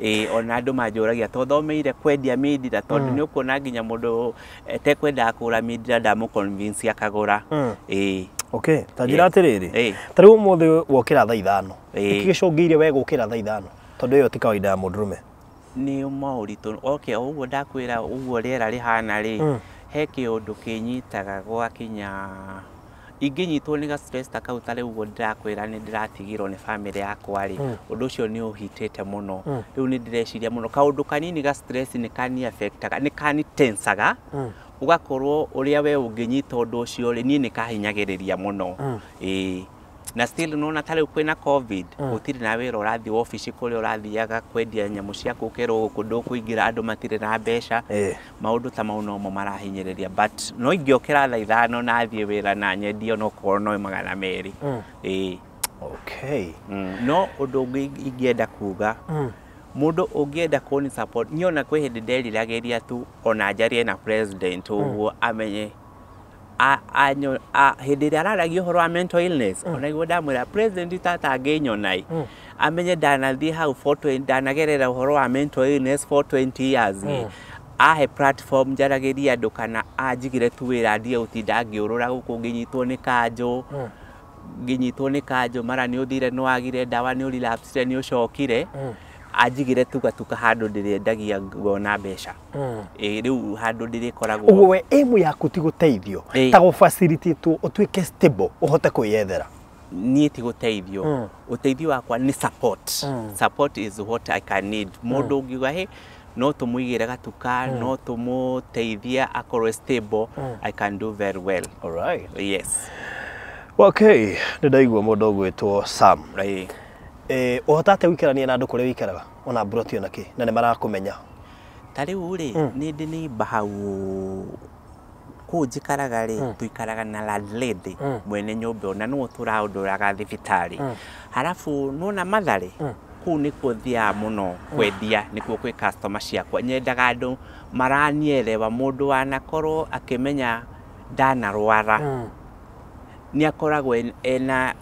Ĩĩ, ona andũ manjũragia tothomeire kwendia mindira, tondũ nĩ ũkuona nginya mũndũ etekwendaga kũgũra mindira ndamũ convince akagũra. Ĩĩ. Okay, ta njĩra atĩrĩrĩ, ta rĩu ũmũthĩ wokĩra thaa 5. Nĩkĩ gĩcũngĩire we gũkĩra thaa 5, tondũ ĩyo ti kawaida ya mũndũrũme? Nĩ moritũ. Okay, o ũguo ndakwĩra, ũguo rĩera rĩhana rĩ, he kĩũndũ kĩnyitaga gwakinya ingĩnyitwo nĩ ga stress ta kau. Ta rĩu ũguo ndĩrakwĩra nĩ ndĩratigirwo nĩ family yakwa rĩ, ũndũ ũcio nĩ ũhitĩte mũno. Rĩu nĩ ndĩreciria mũno, kaũndũ kanini ga stress nĩ kani affectaga, nĩ kani tensaga, ũgakorwo ũrĩa we ũngĩnyita ũndũ ũcio rĩ, niĩ nĩ kahinyagĩrĩria mũno. Ĩĩ, na still nona ta rĩu kwĩna COVID, gũtirĩ na wĩra ũrathiĩ wabici kũrĩa ũrathiaga kwendia nyamũ ciaku, ũkerwo gũkũ ndũkũingĩra, andũ matirĩ na mbeca. Maũndũ ta mau nomo marahinyĩrĩria, but no ingĩokĩra thaa 5 na thiĩ wĩra na nyendie onokorwo no 200. Ĩĩ. No ũndũ ũngĩ ingĩenda kuga, mũndũ ũngĩenda kũni support, niĩ ona kwĩ hĩndĩ nderiragĩria tu ona njarie na president ũguo amenye hĩndĩ ĩrĩa araragia ũhoro wa mental illness. Ona iguo ndamwĩra president tata angĩnyona ĩ, amenye ndanathiĩ hau for 20, ndanagerera ũhoro wa mental illness for 20 years ĩ, ahe platform njaragĩrie andũ kana anjigire tu wĩra ndige gũtinda ngĩũrũra gũkũ ngĩnyitwo nĩ kanjũ, ngĩnyitwo nĩ kanjũ mara nĩ ũthire, nĩ wagire ndawa, nĩ ũrelapsire, nĩ ũcokire. Anjigire tugatuka handũ ndĩrĩendagia ngona mbeca. Ĩ rĩu handũ ndĩrĩkoragwo. Ũguo we aim yaku ti gũteithio, ta gũ facilitate ũtuĩke stable ũhote kwĩyethera? Niĩ ti gũteithio. Ũteithio wakwa nĩ support. Support is what I can need. Mũndũ ũngiuga he no tũmũigĩre gatuka, no tũmũteithie akorwo stable, I can do very well. Alright. Yes. Okay, nĩ ndaigua mũndũ ũgwĩtwo Sam. Ũhota atĩa gũikarania na andũ kũrĩa wĩikaraga, ona mburoti ona kĩ, na nĩ marakũmenya? Ta rĩu rĩ, nĩ ndĩ neighbor hau kũu njikaraga rĩ, tũikaraga na landlady, mwene nyũmba ĩyo, na nĩwe tũraũndũraga thibitarĩ. Halafu nona Mathare kũu nĩkuo thiaga mũno kwendia, nĩkuo kwĩ customer ciakwa. Nyendaga andũ maranielewa, mũndũ wanakorwo akĩmenya ndanarwara nĩ akoragwo ena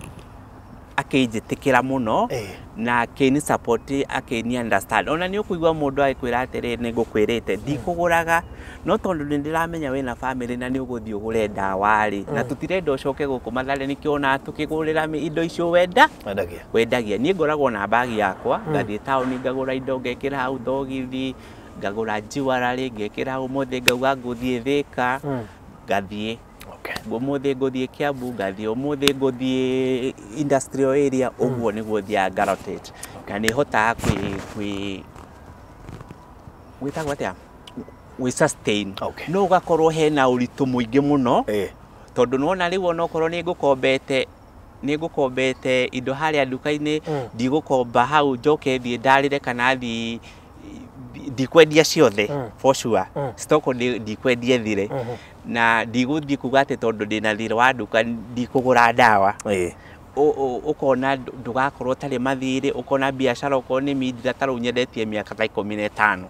akĩnjĩtĩkĩra mũno na akĩni support, akĩni understand. Ona nĩ ũkũigua mũndũ agĩkwĩra atĩrĩ, nĩ ngũkwĩrĩte ndikũgũraga, no tondũ nĩ ndĩramenya wĩna family na nĩ ũgũthiĩ ũgũre ndawa rĩ, na tũtirenda ũcoke gũkũ Mathare, nĩkĩo ona tũkĩgũrĩra indo icio wenda Wendagia. wendagia. Niĩ ngoragwo na bagi yakwa, ngathiĩ taũni ngagũra indo, ngekĩra hau thogithi, ngagũra jewelry ngekĩra hau. Ũmũthĩ ngauga ngũthiĩ Thĩka, ngathiĩ. Ũmũthĩ ngũthiĩ Kiambu, ngathiĩ. Ũmũthĩ ngũthiĩ industrial area. Ũguo nĩguo thiaga ngarotate, na nĩ hotaga kwĩ gwĩtagwo atĩa, gwĩ sustain. No ũgakorwo hena ũritũ mũingĩ mũno, tondũ nĩwona rĩu onokorwo nĩ ngũkombete indo harĩa nduka-inĩ, ndigũkomba hau njoke thiĩ ndarĩre kana thiĩ ndikwendia ciothe. For sure stock ndikwendia ĩthire, na ndigũthiĩ kuga atĩ tondũ ndĩna thirĩ wa nduka ndikũgũra ndawa. Ũkona ndũgakorwo ũtarĩ mathirĩ, ũkona biacara okorwo nĩ mindira, ta rĩu nyendetie mĩaka ta 15.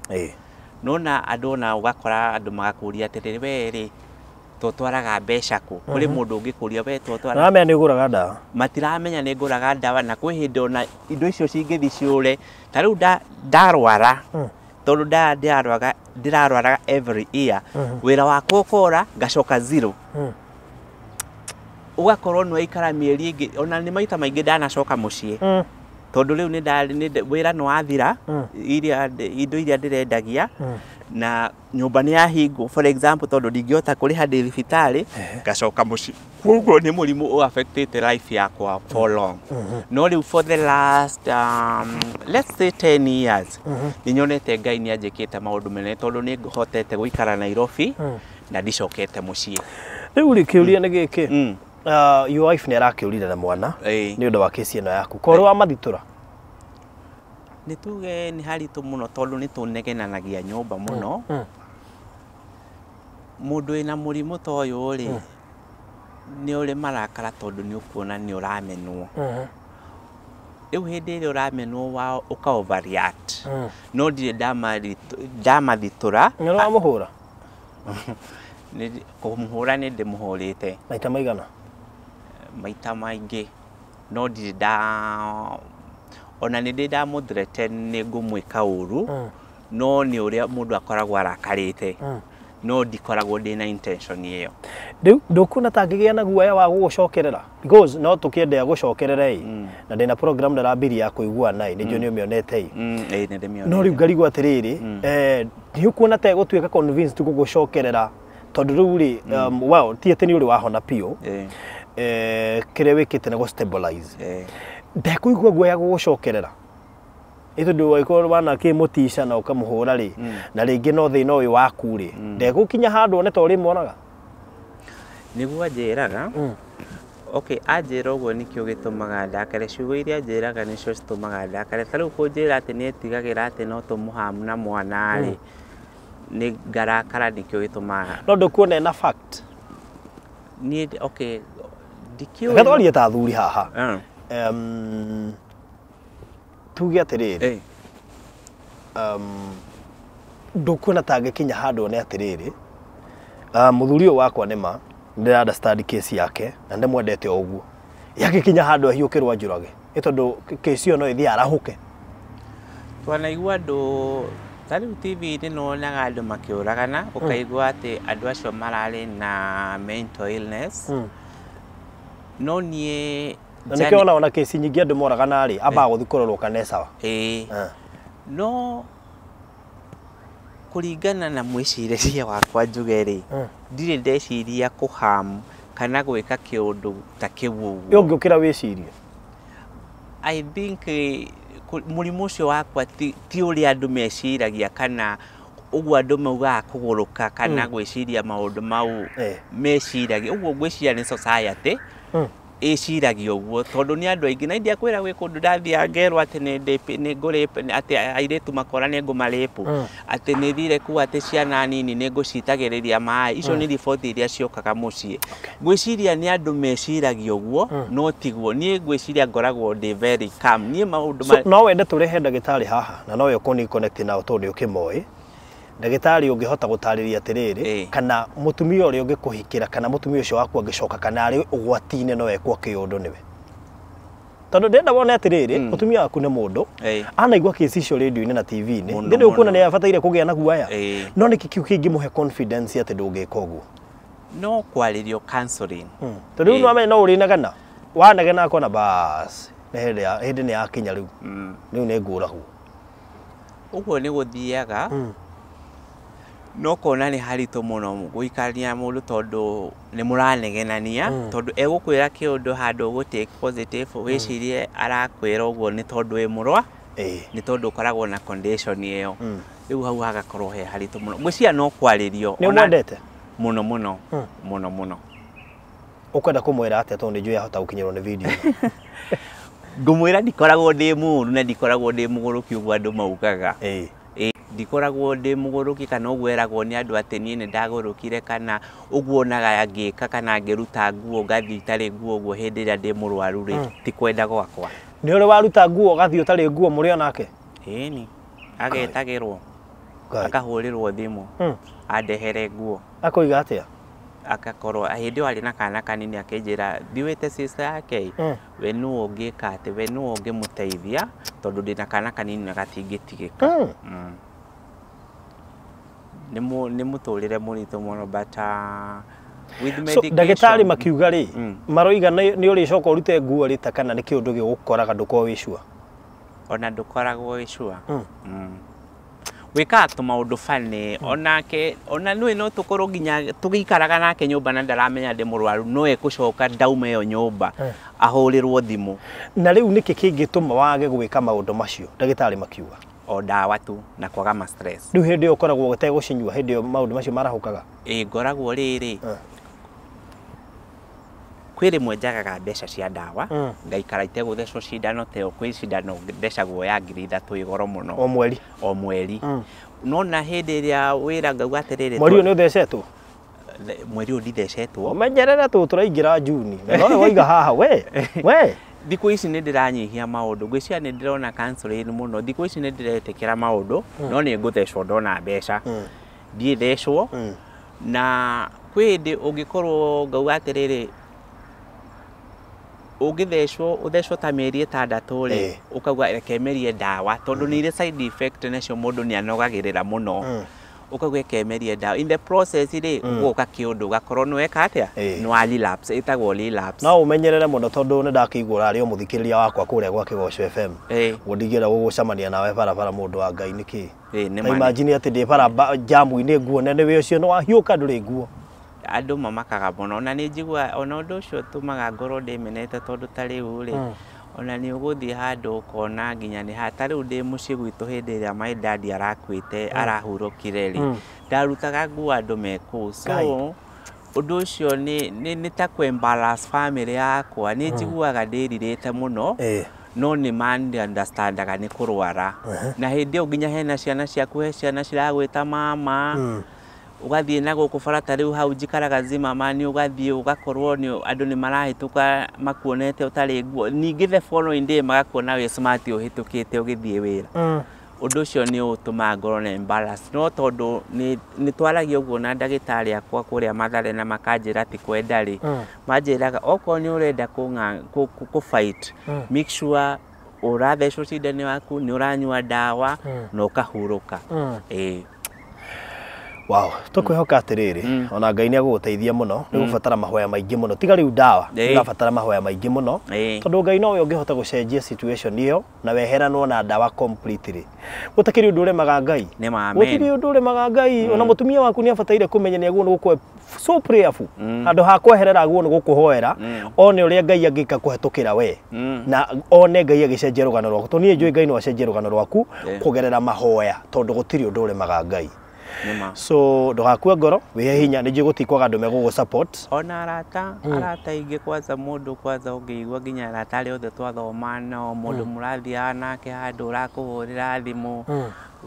Nona andũ ona ũgakora andũ magakũria atĩrĩrĩ, we rĩ, tũtwaraga mbeca kũ? Kũrĩ mũndũ ũngĩkũria, we tũtwara Maramenya nĩ ũgũraga ndawa? Matiramenya nĩ ngũraga ndawa, na kwĩ hĩndĩ ona indo icio cingĩthiĩ ciũre. Ta rĩu ndarwara, tondũ ndĩrarwaraga every year, wĩra wakwa ũkora, ngacoka zero. Ũgakorwo nĩ waikara mĩeri ĩngĩ, ona nĩ maita maingĩ ndanacoka mũciĩ, tondũ rĩu wĩra nĩ wathira, iria indo iria ndĩrendagia na nyũmba nĩ yahingwo, for example, tondũ ndingĩhota kũrĩha ndĩ thibitarĩ, ngacoka mũciĩ. Koguo nĩ mũrimũ ũ affectĩte life yakwa for long. No rĩu for the last let's say 10 years, nĩ nyonete Ngai nĩ anjĩkĩte maũndũ manene, tondũ nĩ hotete gũikara Nairobi. Na ndicokete mũciĩ. Rĩu rĩ kĩũria nĩ gĩkĩ, your wife nĩ arakĩũrire na mwana nĩ ũndũ wa kesi ĩno yaku, korwo wa mathitũra? Nĩ tuge nĩ haritũ mũno tondũ nĩ tũnegenanagia nyũmba mũno. Mũndũ wĩna mũrimũ ta ũyũ rĩ, nĩ ũrĩ marakara tondũ nĩ ũkuona nĩ ũramenwo. Rĩu hĩndĩ ĩrĩa ũramenwo wa ũka overreact. No ndirĩ ndamathitũra. Nĩ ũramũhũra? Kũmũhũra nĩ ndĩmũhũrĩte. Maita maigana? Maita maingĩ. No ndirĩ nda ona nĩ ndĩ ndamũthreaten nĩ ngũmwĩka ũru, no nĩ ũrĩa mũndũ akoragwo arakarĩte. No ndikoragwo ndĩna intention ĩyo. Rĩu ndũkuona ta ngĩgĩa na guoya wa gũgũcokerera? Because no tũkĩende agũcokerere ĩ, na ndĩna program ndĩrambirie ya kũiguana ĩ, nĩnjũĩ nĩ ũmĩonete ĩ. Ĩ nĩ ndĩmĩonete. No rĩu ngarigwo atĩrĩrĩ, nĩ ũkuona ta ĩgũtuĩka convinced gũgũcokerera tondũ rĩu rĩ, well, ti atĩ nĩ ũrĩ wahona biũ, kĩrĩa wĩkĩte nĩ gũ stabilize. Ndekũigua guoya gũgũcokerera ĩ tondũ wagĩkorwo wanakĩmũtica na ũkamũhũra rĩ, na rĩngĩ no thĩna ũyũ waku rĩ, ndegũkinya handũ one ta ũrĩmwonaga? Nĩguo anjĩraga. Okay, anjĩra ũguo nĩkĩo gĩtũmaga ndakare. Ciugo iria anjĩraga nĩcio citũmaga ndakare. Ta rĩu kũnjĩra atĩ nĩ etigagĩra atĩ no tũmũhamu na mwana rĩ, nĩ ngarakara, nĩkĩo gĩtũmaga. No ndũkuona ena fact? Niĩ okay, ndikĩũĩ. Reke twarie ta athuri haha. Tuge atĩrĩrĩ, ndũkuona ta angĩkinya handũ one atĩrĩrĩ, mũthuri ũyũ wakwa nĩma ndĩra understand case yake na ndĩmwendete o ũguo, yagĩkinya handũ ahiũkĩrwo anjũrage ĩ tondũ case ĩyo no ĩthiĩ arahũke. Twanaigua andũ ta rĩu TV-inĩ nĩwonaga andũ makĩũragana, ũkaigua atĩ andũ acio mararĩ na mental illness. No niĩ na nĩkĩo ona kesi nyingĩ andũ moragana rĩ, ambaga gũthiĩ kũrorwo kana e sawa. No kũringana na mwĩcirĩrie wakwa njuge rĩ, ndirĩ ndeciria kũharm kana gwĩka kĩũndũ ta kĩu ũguo. Ũngĩũkĩra wĩcirie? I think mũrimũ ũcio wakwa ti ũrĩa andũ meciragia kana ũguo andũ maugaga kũgũrũka kana gwĩciria maũndũ mau meciragia. Ũguo ngwĩciria nĩ society ĩciragia ũguo tondũ nĩ andũ aingĩ na ndiakwĩra gwĩ kũndũ ndathiaga ngerwo atĩ nĩ ngũrape, atĩ airĩtu makora nĩ ngũmarĩpu, atĩ nĩ thire kuu atĩ ciana nini nĩ ngũcitagĩrĩria maĩ. Icio nĩ riboti iria ciokaga mũciĩ. Ngwĩciria nĩ andũ meciragia ũguo, no tiguo. Niĩ ngwĩciria ngoragwo ndĩ very calm. Niĩ maũndũ no wende tũrehe ndagĩtarĩ haha na nowe ũkũni connect nao tondũ nĩ ũkĩmoĩ. Ndagĩtarĩ ũngĩhota gũtarĩria atĩrĩrĩ, kana mũtumia ũrĩa ũngĩkũhikĩra kana mũtumia ũcio waku angĩcoka kana arĩ ũgwati-inĩ no ekwo kĩũndũ nĩwe. Tondũ ndĩrenda wone atĩrĩrĩ, mũtumia waku nĩ mũndũ anaigua kesi icio radio-inĩ na TV-inĩ, ndĩrĩ ũkuona nĩ abataire kũgĩa na guoya. No nĩkĩ kĩu kĩngĩmũhe confidence atĩ ndũngĩka ũguo? No kwarĩrio counseling. Tondũ rĩu nĩwamenya no ũrĩnegena, wanegena akona bas, nĩ hĩndĩ nĩ yakinya rĩu, rĩu nĩ ngũragwo. Ũguo nĩ gũthiaga. No kona nĩ haritũ mũno gũikarania mũndũ tondũ nĩ mũranegenania, tondũ egũkwĩra kĩũndũ handũ ũgũ take positive, wĩcirie arakwĩra ũguo nĩ tondũ wĩ mũrwa, nĩ tondũ ũkoragwo na condition ĩyo. Rĩu hau hagakorwo he haritũ mũno. Ngwĩciria no kwarĩrio. Nĩ ũmwendete? Mũno mũno, mũno mũno. Ũkwenda kũmwĩra atĩa tondũ nĩ njũĩ ahota gũkinyĩrwo nĩ video? Ngũmwĩra ndikoragwo ndĩ mũũru na ndikoragwo ndĩ mũgũrũki ũguo andũ maugaga. Ndikoragwo ndĩ mũgũrũki kana ũguo eragwo nĩ andũ atĩ niĩ nĩ ndagũrũkire kana ũguo onaga ngĩka kana ngĩruta nguo ngathiĩ itarĩ nguo ũguo hĩndĩ ĩrĩa ndĩ mũrwaru rĩ, ti kwenda gwakwa. Nĩ ũrĩ waruta nguo ũgathiĩ ũtarĩ nguo mũrĩ onake? Ĩni, agetagĩrwo, akahũrĩrwo thimũ, andehere nguo. Akoiga atĩa? Akakorwo hĩndĩ ĩyo arĩ na kana kanini akĩnjĩra thiĩ wĩte sister yake, we nũũ ũngĩka atĩ, we nũũ ũngĩmũteithia tondũ ndĩna kana kanini na gatingĩtigĩka. Nĩ mũtũrĩre mũritũ mũno but with medication. Ndagĩtarĩ makiuga rĩ, maroiga nĩ ũrĩcoka ũrute nguo rĩ ta kana nĩ kĩũndũ gĩgũkoraga ndũkorwo wĩ sure? Ona ndũkoragwo wĩ sure. Wĩkaga tũmaũndũ funny onake, ona nĩũĩ no tũkorwo nginya tũgĩikaraga nake nyũmba na ndaramenya ndĩ mũrwaru, no egũcoka ndauma ĩyo nyũmba ahũrĩrwo thimũ. Na rĩu nĩkĩ kĩngĩtũma wage gwĩka maũndũ macio ndagĩtarĩ makiuga? O ndawa tu na kwaga ma stress. Rĩu hĩndĩ ĩyo ũkoragwo ũtegũcinyua hĩndĩ ĩyo maũndũ macio marahũkaga? Ĩ, ngoragwo rĩrĩ, kwĩ rĩmwe njagaga mbeca cia ndawa, ngaikara itegũthecwo cindano ta ĩyo. Kwĩ cindano ndecagwo ya 3,000, ĩ goro mũno. O mweri? O mweri. No na hĩndĩ ĩrĩa wĩra ngauga atĩrĩrĩ, Mweri ũyũ nĩ ũthecetwo? Mweri ũyũ ndithecetwo. Ũmenyerere tũ tũraingĩra Juni na nowe waiga haha we. Thikũ ici nĩ ndĩranyihia maũndũ, ngwĩciria nĩ ndĩrona counseling mũno. Thikũ ici nĩ ndĩretĩkĩra maũndũ, no nĩ ngũthecwo ndona mbeca, ndiĩthecwo. Na kwĩ hĩndĩ ũngĩkorwo ngauga atĩrĩrĩ, ũngĩthecwo ũthecwo ta mĩeri 6 rĩ, ũkauga reke merie ndawa, tondũ nĩ irĩ side effect nacio, mũndũ nĩ anogagĩrĩra mũno. Ũkauga ĩkemerie ndawa, in the process rĩ, ũgoka kĩũndũ ũgakorwo nĩ weka atĩa, nĩ wa relapse, ĩtagwo relapse. No ũmenyerere mũno, tondũ nĩ ndakĩigua ũrarĩ o mũthikĩrĩria wakwa kũrĩa gwa Kĩgoco FM. Ũguo ndingĩenda gũgũcemania nawe barabara, mũndũ wa Ngai, nĩkĩ? Ĩ, nĩ Ta ma nĩ. Imagine atĩ ndĩ bara jamu-inĩ nguone nĩwe ũcio nĩ wahiũka ndũrĩ nguo. Andũ mamakaga mũno, ona nĩ njiguaga ona ũndũ ũcio ũtũmaga ngorwo ndĩmenete, tondũ ta rĩu rĩ, ona nĩ ũgũthiĩ handũ ũkona nginya nĩ ha ta rĩu ndĩ mũciĩ gwitũ hĩndĩ ĩrĩa my dad arakuĩte, arahurũkire rĩ, ndarutaga nguo andũ me kũu. So Ngai. Ũndũ ũcio nĩ ta kũ embarrass family yakwa. Nĩ njiguaga ndĩrirĩte mũno, no nĩ man understandaga nĩ kũrwara, na hĩndĩ ĩyo nginya hena ciana ciaku, he ciana ciragwĩta mama. Ũgathiĩ na gũkũ bara, ta rĩu hau njikaraga Zimmerman, ũgathiĩ ũgakorwo nĩ andũ nĩ marahĩtũka makuonete ũtarĩ nguo, ningĩ the following day magakuona wĩ smart ũhĩtũkĩte ũgĩthiĩ wĩra. Ũndũ ũcio nĩ ũtũmaga ngorwo na embarrass, no tondũ nĩ twaragia ũguo na ndagĩtarĩ akwa kũrĩa Mathare na makanjĩra ti kwenda rĩ, manjĩraga okorwo nĩ ũrenda kũ fight, make sure ũrathecwo cindano yaku, nĩ ũranyua ndawa na ũkahurũka. Ĩĩ. Wow, tũkwĩhoka atĩrĩrĩ, ona Ngai nĩ agũgũteithia mũno. Nĩ gũbatara mahoya maingĩ mũno, tiga rĩu ndawa, nĩ ũrabatara mahoya maingĩ mũno, tondũ Ngai nowe ũngĩhota gũcenjia situation ĩyo na weheranwo na ndawa completely. Gũtakĩrĩ ũndũ ũremaga Ngai. Nĩ ma, amen. Gũtirĩ ũndũ ũremaga Ngai. Ona mũtumia waku nĩ abataire kũmenya nĩ agwo nĩ gũkũ so prayerful, handũ ha kweherera agwo nĩ gũkũhoera, one ũrĩa Ngai angĩka kũhetũkĩra we, na one Ngai agĩcenjia rũgano rwaku, tondũ niĩ njũĩ Ngai no acenjie rũgano rwaku kũgerera mahoya, tondũ gũtirĩ ũndũ ũremaga Ngai. Nĩ ma. So ndũgakue ngoro, wĩhe hinya. Nĩ njũĩ gũtikwaga andũ megũgũ support. Ona arata aingĩ, kwanza mũndũ kwanza ũngĩigua nginya arata arĩa othe twathoma nao, mũndũ mũrathiaga nake handũ ũrakũhũrĩra thimũ,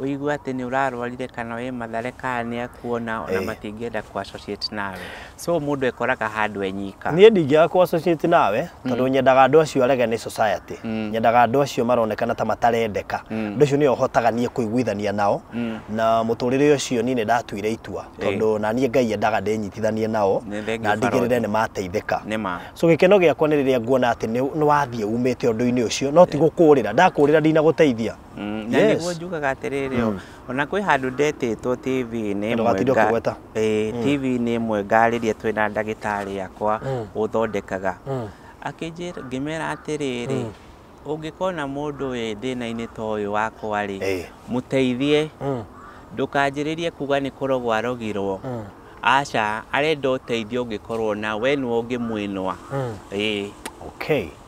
ũigue atĩ nĩ ũrarwarire kana wĩ Mathare kana nĩ akuona, ona matingĩenda kũ associate nawe. So mũndũ ekoraga handũ enyika. Niĩ ndingĩaga kũ associate nawe, tondũ nyendaga andũ acio arege nĩ society, nyendaga andũ acio maronekana ta matarendeka. Andũ acio nĩo hotaga niĩ kũiguithania nao, na mũtũrĩre ũcio niĩ nĩ ndatuire itua, tondũ na niĩ Ngai endaga ndĩnyitithanie nao Nĩ thengiũ, na ndigĩrĩre barothi. nĩ mateithĩka. Nĩ ma. So gĩkeno gĩakwa nĩ rĩrĩa nguona atĩ nĩ wathiĩ umĩte ũndũ-inĩ ũcio, no ti gũkũrĩra ndakũrĩra ndinagũteithia. Na nĩguo njugaga atĩrĩrĩ, ona kwĩ handũ ndetĩtwo TV-inĩ ĩmwe. Ndũgatinde ũkĩgweta. Ĩĩ, TV-inĩ ĩmwe ngarĩria twĩna ndagĩtarĩ akwa ũthondekaga, akĩnjĩra, ngĩmera atĩrĩrĩ, ũngĩkona mũndũ wĩ thĩna-inĩ ta ũyũ wakwa rĩ, mũteithie, ndũkanjĩrĩrie kuga nĩ kũrogwo arogirwo. Aca, arenda ũteithio, ũngĩkorwo na we nĩwe ũngĩmwĩnũa. Ĩĩ.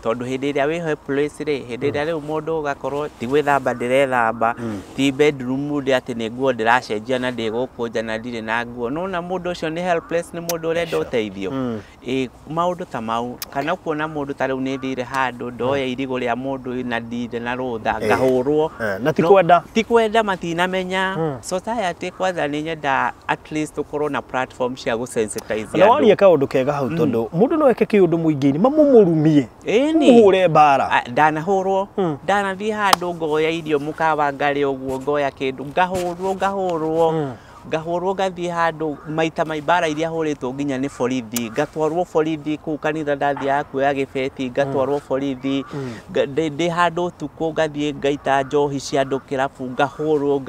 Tondũ hĩndĩ ĩrĩa wĩ helpless rĩ, hĩndĩ ĩrĩa rĩu mũndũ ũgakorwo ti gwĩthamba ndĩrethamba, ti bedroom ndĩ atĩ nĩ nguo ndĩracenjia na ndĩ gũkũ nja na ndirĩ na nguo, nona mũndũ ũcio nĩ helpless, nĩ mũndũ ũrenda ũteithio. Ĩ, maũndũ ta mau, kana kuona mũndũ ta rĩu nĩ thire handũ ndoya irigũ rĩa mũndũ na ndirĩ na rũtha, ngahũrwo. Na ti kwenda. Ti kwenda, matinamenya. Society kwanza nĩ nyenda at least ũkorwo na platform cia gũ-sensitize Na andũ. Waria kaũndũ kega hau, tondũ mũndũ no eke kĩũndũ mũingĩ-inĩ mamũmũrumie, Ĩni. mũhũre mbara. Ah, ndanahũrwo, ndanathiĩ handũ ngoya irio mũkawa ngarĩa ũguo, ngoya kĩndũ ngahũrwo, ngahũrwo, ngahũrwo, ngathiĩ handũ maita mai mbara iria hũrĩtwo nginya nĩ borithi, ngatwarwo borithi kũu kanitha ndathiaga kuoya gĩbeti, ngatwarwo borithi. Ndĩ handũ ũtukũ ngathiĩ ngaita njohi cia andũ kĩrabu, ngahũrwo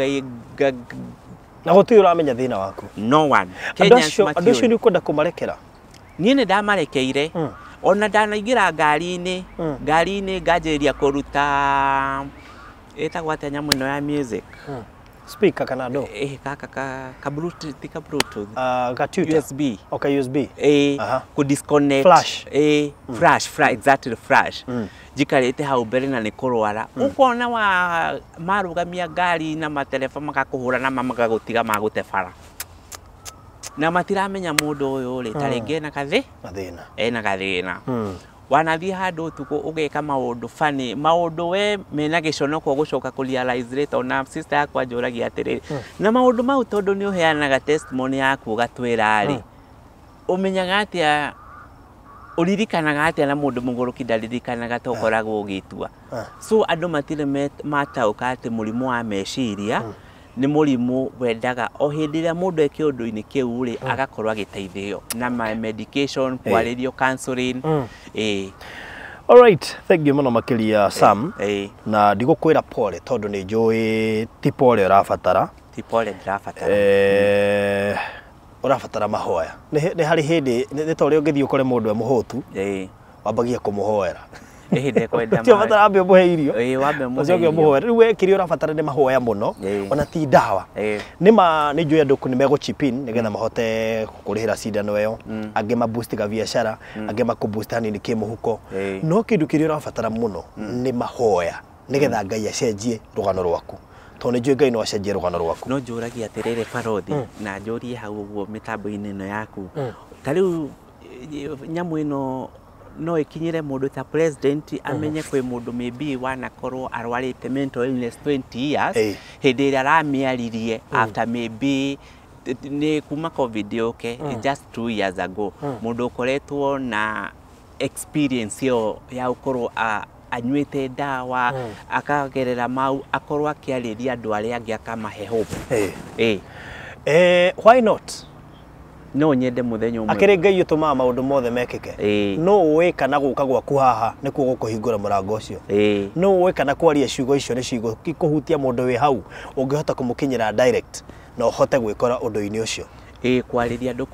Na gũtirĩ ũramenya thĩna waku. No one. Andũ Kenyans acio, andũ acio matiũĩ. nĩ ũkwenda kũmarekera? Niĩ nĩ ndamarekeire. Ona ndanaingĩra ngari-inĩ, ngari-inĩ nganjĩrĩria kũruta, ĩtagwo atĩa nyamũ ĩno ya music? Speaker kana ndo? Kaka ka Bluetooth, ti ka Bluetooth. Ka tutor. USB. Okay, USB. Ku disconnect. Flash. Flash, flash, exactly, flash. Njikarĩte hau mbere na nĩ kũrwara. Ũkona wa marũgamia ngari na matereba magakũhũra na magagũtiga magũte bara. Na matiramenya mũndũ ũyũ rĩ, ta rĩngĩ ena gathĩ? Mathĩna. Ena gathĩna. Wanathiĩ handũ ũtukũ ũgeka maũndũ funny, maũndũ we mena gĩconoko gũcoka kũ realize later. Ona sister yakwa anjũragia atĩrĩrĩ, na maũndũ mau tondũ nĩ ũheanaga testimony yaku ũgatwĩra rĩ, ũmenyaga atĩa, ũririkanaga atĩa na mũndũ mũgũrũki ndaririkanaga ta ũkoragwo ũgĩtua. So andũ matirĩ mataũka atĩ mũrimũ wa meciria nĩ mũrimũ wendaga o hĩndĩ ĩrĩa mũndũ e kĩũndũ-inĩ kĩu rĩ, agakorwo agĩteithio na medication, kwarĩrio, counseling. All right, thank you mũno makĩria Sam. Na ndigũkwĩra pole tondũ nĩ njũĩ ti pole ũrabatara. Ti pole ndĩrabatara. Ũrabatara mahoya. Nĩ harĩ hĩndĩ nĩ ta ũrĩa ũngĩthiĩ ũkore mũndũ e mũhũtu, wambagia kũmũhoera. Ndekwenda Ti ũrabatara ambe ũmũhe irio. Wambe ũmũhe Ũcoke irio. ũmũhoere. Rĩu we kĩrĩa ũrabatara nĩ mahoya mũno, ona ti ndawa. Nĩ ma nĩ njũĩ andũ nĩ megũ chip in nĩgetha mahote kũrĩhĩra cindano ĩyo, angĩ ma boost ga biacara, angĩ makũ boost hanini kĩmũhuko. No kĩndũ kĩrĩa ũrabatara mũno nĩ mahoya nĩgetha Ngai acenjie rũgano rwaku. Tondũ nĩ njũĩ Ngai no acenjie rũgano rwaku. No njũragia atĩrĩrĩ barothi, na njũrie hau ũguo mĩtambo-inĩ ĩno yaku, ta rĩu nyamũ ĩno no ĩkinyĩre mũndũ ta president amenye kwĩ mũndũ maybe wanakorwo arwarĩte mental illness 20 years, hĩndĩ ĩrĩa aramĩaririe after maybe nĩ kuma COVID yũke, just 2 years ago, mũndũ ũkoretwo na experience ĩyo ya gũkorwo anyuĩte ndawa, akagerera mau, akorwo akĩarĩria andũ arĩa angĩ akamahe hope. Why not? No nyende mũthenya ũmwe. Akĩrĩ Ngai ũtũmaga maũndũ mothe mekĩke. No ũĩ kana gũka gwaku haha nĩkuo gũkũhingũra mũrango ũcio. No ũĩ kana kwaria ciugo icio nĩ ciugo ikũhutia mũndũ wĩ hau ũngĩhota kũmũkinyĩra direct na ũhote gwĩkora ũndũ-inĩ ũcio. Kwarĩria andũ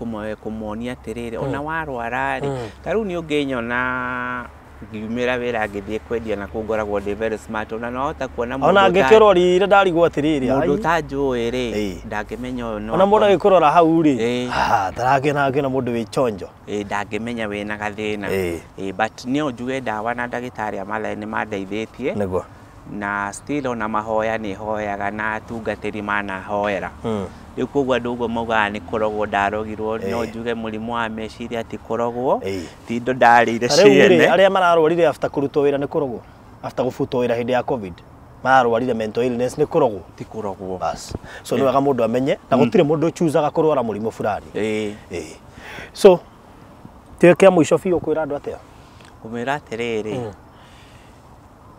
kũmonia atĩrĩrĩ, ona warwara rĩ, ta rĩu nĩ ũngĩnyona ngiumĩra wĩra ngĩthiĩ kwendia na kũu ngoragwo ndĩ very smart, ona no hota kuona mũndũ Ona angĩkĩrorire ndarigwo atĩrĩrĩ, mũndũ ũtanjũĩ rĩ, ndangĩmenya ũyũ no Ona mũndũ agĩkũrora hau rĩ, tarakĩona akĩona mũndũ wĩ chonjo. Ndangĩmenya wĩna gathĩna. But no njuge ndawa na ndagĩtarĩ a Mathare nĩ mandeithĩtie. Nĩguo. Na still ona mahoya nĩ hoyaga na atungatĩri manahoera. Rĩu koguo andũ ũguo maugaga nĩ kũrogwo ndarogirwo, no njuge mũrimũ wa meciria ti kũrogwo, ti indo ndarĩire Rĩu rĩ, ciene. arĩa mararwarire after kũrutwo wĩra nĩ kũrogwo? After gũbutwo wĩra hĩndĩ ya COVID, mararwarire mental illness nĩ kũrogwo? Ti kũrogwo. Bas. So nĩ wega mũndũ amenye, na gũtirĩ mũndũ ũchuzaga kũrwara mũrimũ fulani. So, kĩa mũico biũ kwĩra andũ atĩa? Ngũmwĩra atĩrĩrĩ,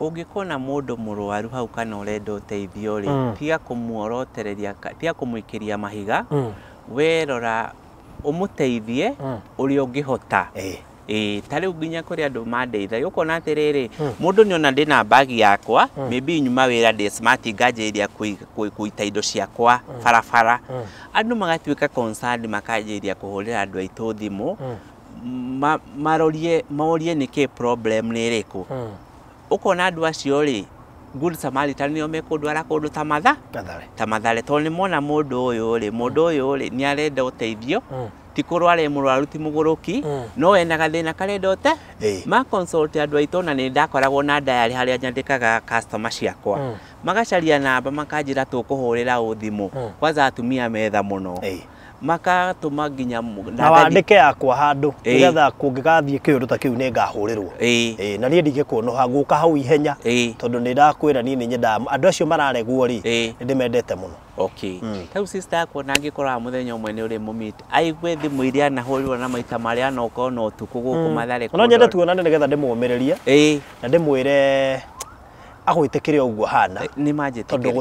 ũngĩkona mũndũ mũrwaru hau kana ũrenda ũteithio rĩ, tiga kũmuorotereria, tiga kũmũikĩria mahiga, we rora ũmũteithie ũrĩa ũngĩhota. Ta rĩu nginya kũrĩ andũ mandeithagia, ũkona atĩrĩrĩ, mũndũ nĩona ndĩna bagi yakwa, maybe nyuma wĩra ndĩ smart nganjĩrĩria kũita indo ciakwa barabara. Andũ magatuĩka concerned makanjĩrĩria kũhũrĩra andũ aitũ thimũ, marorie, morie nĩkĩ problem nĩ ĩrĩkũ. Ũkona andũ acio rĩ, Good Samaritan nĩo mekũndwara kũndũ ta Mathare. Ta Mathare, tondũ nĩ mona mũndũ ũyũ rĩ, mũndũ ũyũ rĩ, nĩ arenda ũteithio, ti kũrwara e mũrwaru ti mũgũrũki, no ena gathĩna karenda ũte. Ma consult andũ aitũ, na nĩ ndakoragwo na diary harĩa nyandĩkaga customer ciakwa. Magacaria namba makanjĩra tũkũhũrĩra ũ thimũ. Kwanza atumia metha mũno. Makatũma nginya Na wandĩke yakwa handũ, nĩgetha kũngĩgathiĩ kĩũndũ ta kĩu nĩ ngahũrĩrwo. Na niĩ ndingĩkũnoha ngũka hau ihenya, tondũ nĩ ndakwĩra niĩ nĩ nyendaga andũ acio mararegwo rĩ, nĩ ndĩmendete mũno. Okay. Rĩu sister yakwa ona angĩkorwo mũthenya ũmwe nĩ ũrĩ mũmeet, aigue thimũ iria anahũrirwo na maita marĩa anoka ona ũtukũ gũkũ Mathare. No nyende tuonane nĩgetha ndĩmũũmĩrĩrie. Na ndĩmwĩre agwĩtĩkĩre ũguo hana. Nĩ manjĩtĩkĩre. Tondũ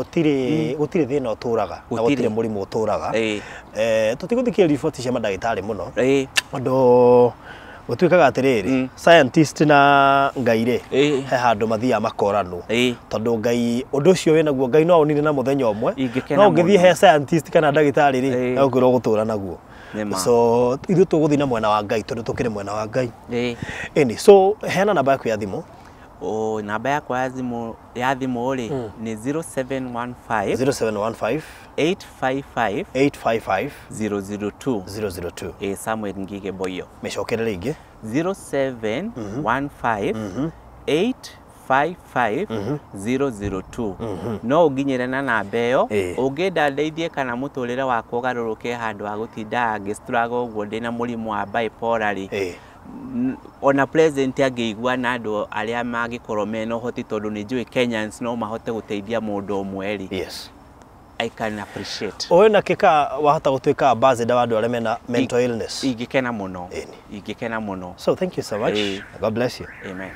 gũtirĩ thĩna ũtũraga, na gũtirĩ mũrimũ ũtũraga. Tũtigũthikĩrĩria riboti cia mandagĩtarĩ mũno. Tondũ gũtuĩkaga atĩrĩrĩ, scientist na Ngai rĩ, he handũ mathiaga makoranwo. Tondũ Ngai, ũndũ ũcio wĩnaguo, Ngai no aũnine na mũthenya ũmwe. No ũngĩthiĩ he scientist kana ndagĩtarĩ rĩ, egũkwĩra ũgũtũra naguo. So ithuĩ tũgũthiĩ na mwena wa Ngai tondũ tũkĩrĩ mwena wa Ngai. Ĩni, so heana namba yaku ya thimũ. O, namba yakwa ya thimũ rĩ nĩ 0715 0715 855 855 002. 002. Ĩ, Samuel Ngige Boyo. Mĩcokere rĩngĩ. 0715 855 002. No ũnginyĩre na namba ĩyo. Ũngĩenda ndeithie kana mũtũrĩre wakwa ũgarũrũke handũ ha gũtinda ngĩstruggle ũguo ndĩna mũrimũ wa bipolar rĩ, ona president angĩigua na andũ arĩa mangĩkorwo mena ũhoti, tondũ nĩ njũĩ Kenyans no mahote gũteithia mũndũ ũmwe rĩ, I can appreciate. Ũĩ na kĩka wahota gũtuĩka ambassador wa andũ arĩa mena mental illness. Ingĩkena mũno. Ĩni. Ingĩkena mũno. So thank you so much. God bless you. Amen.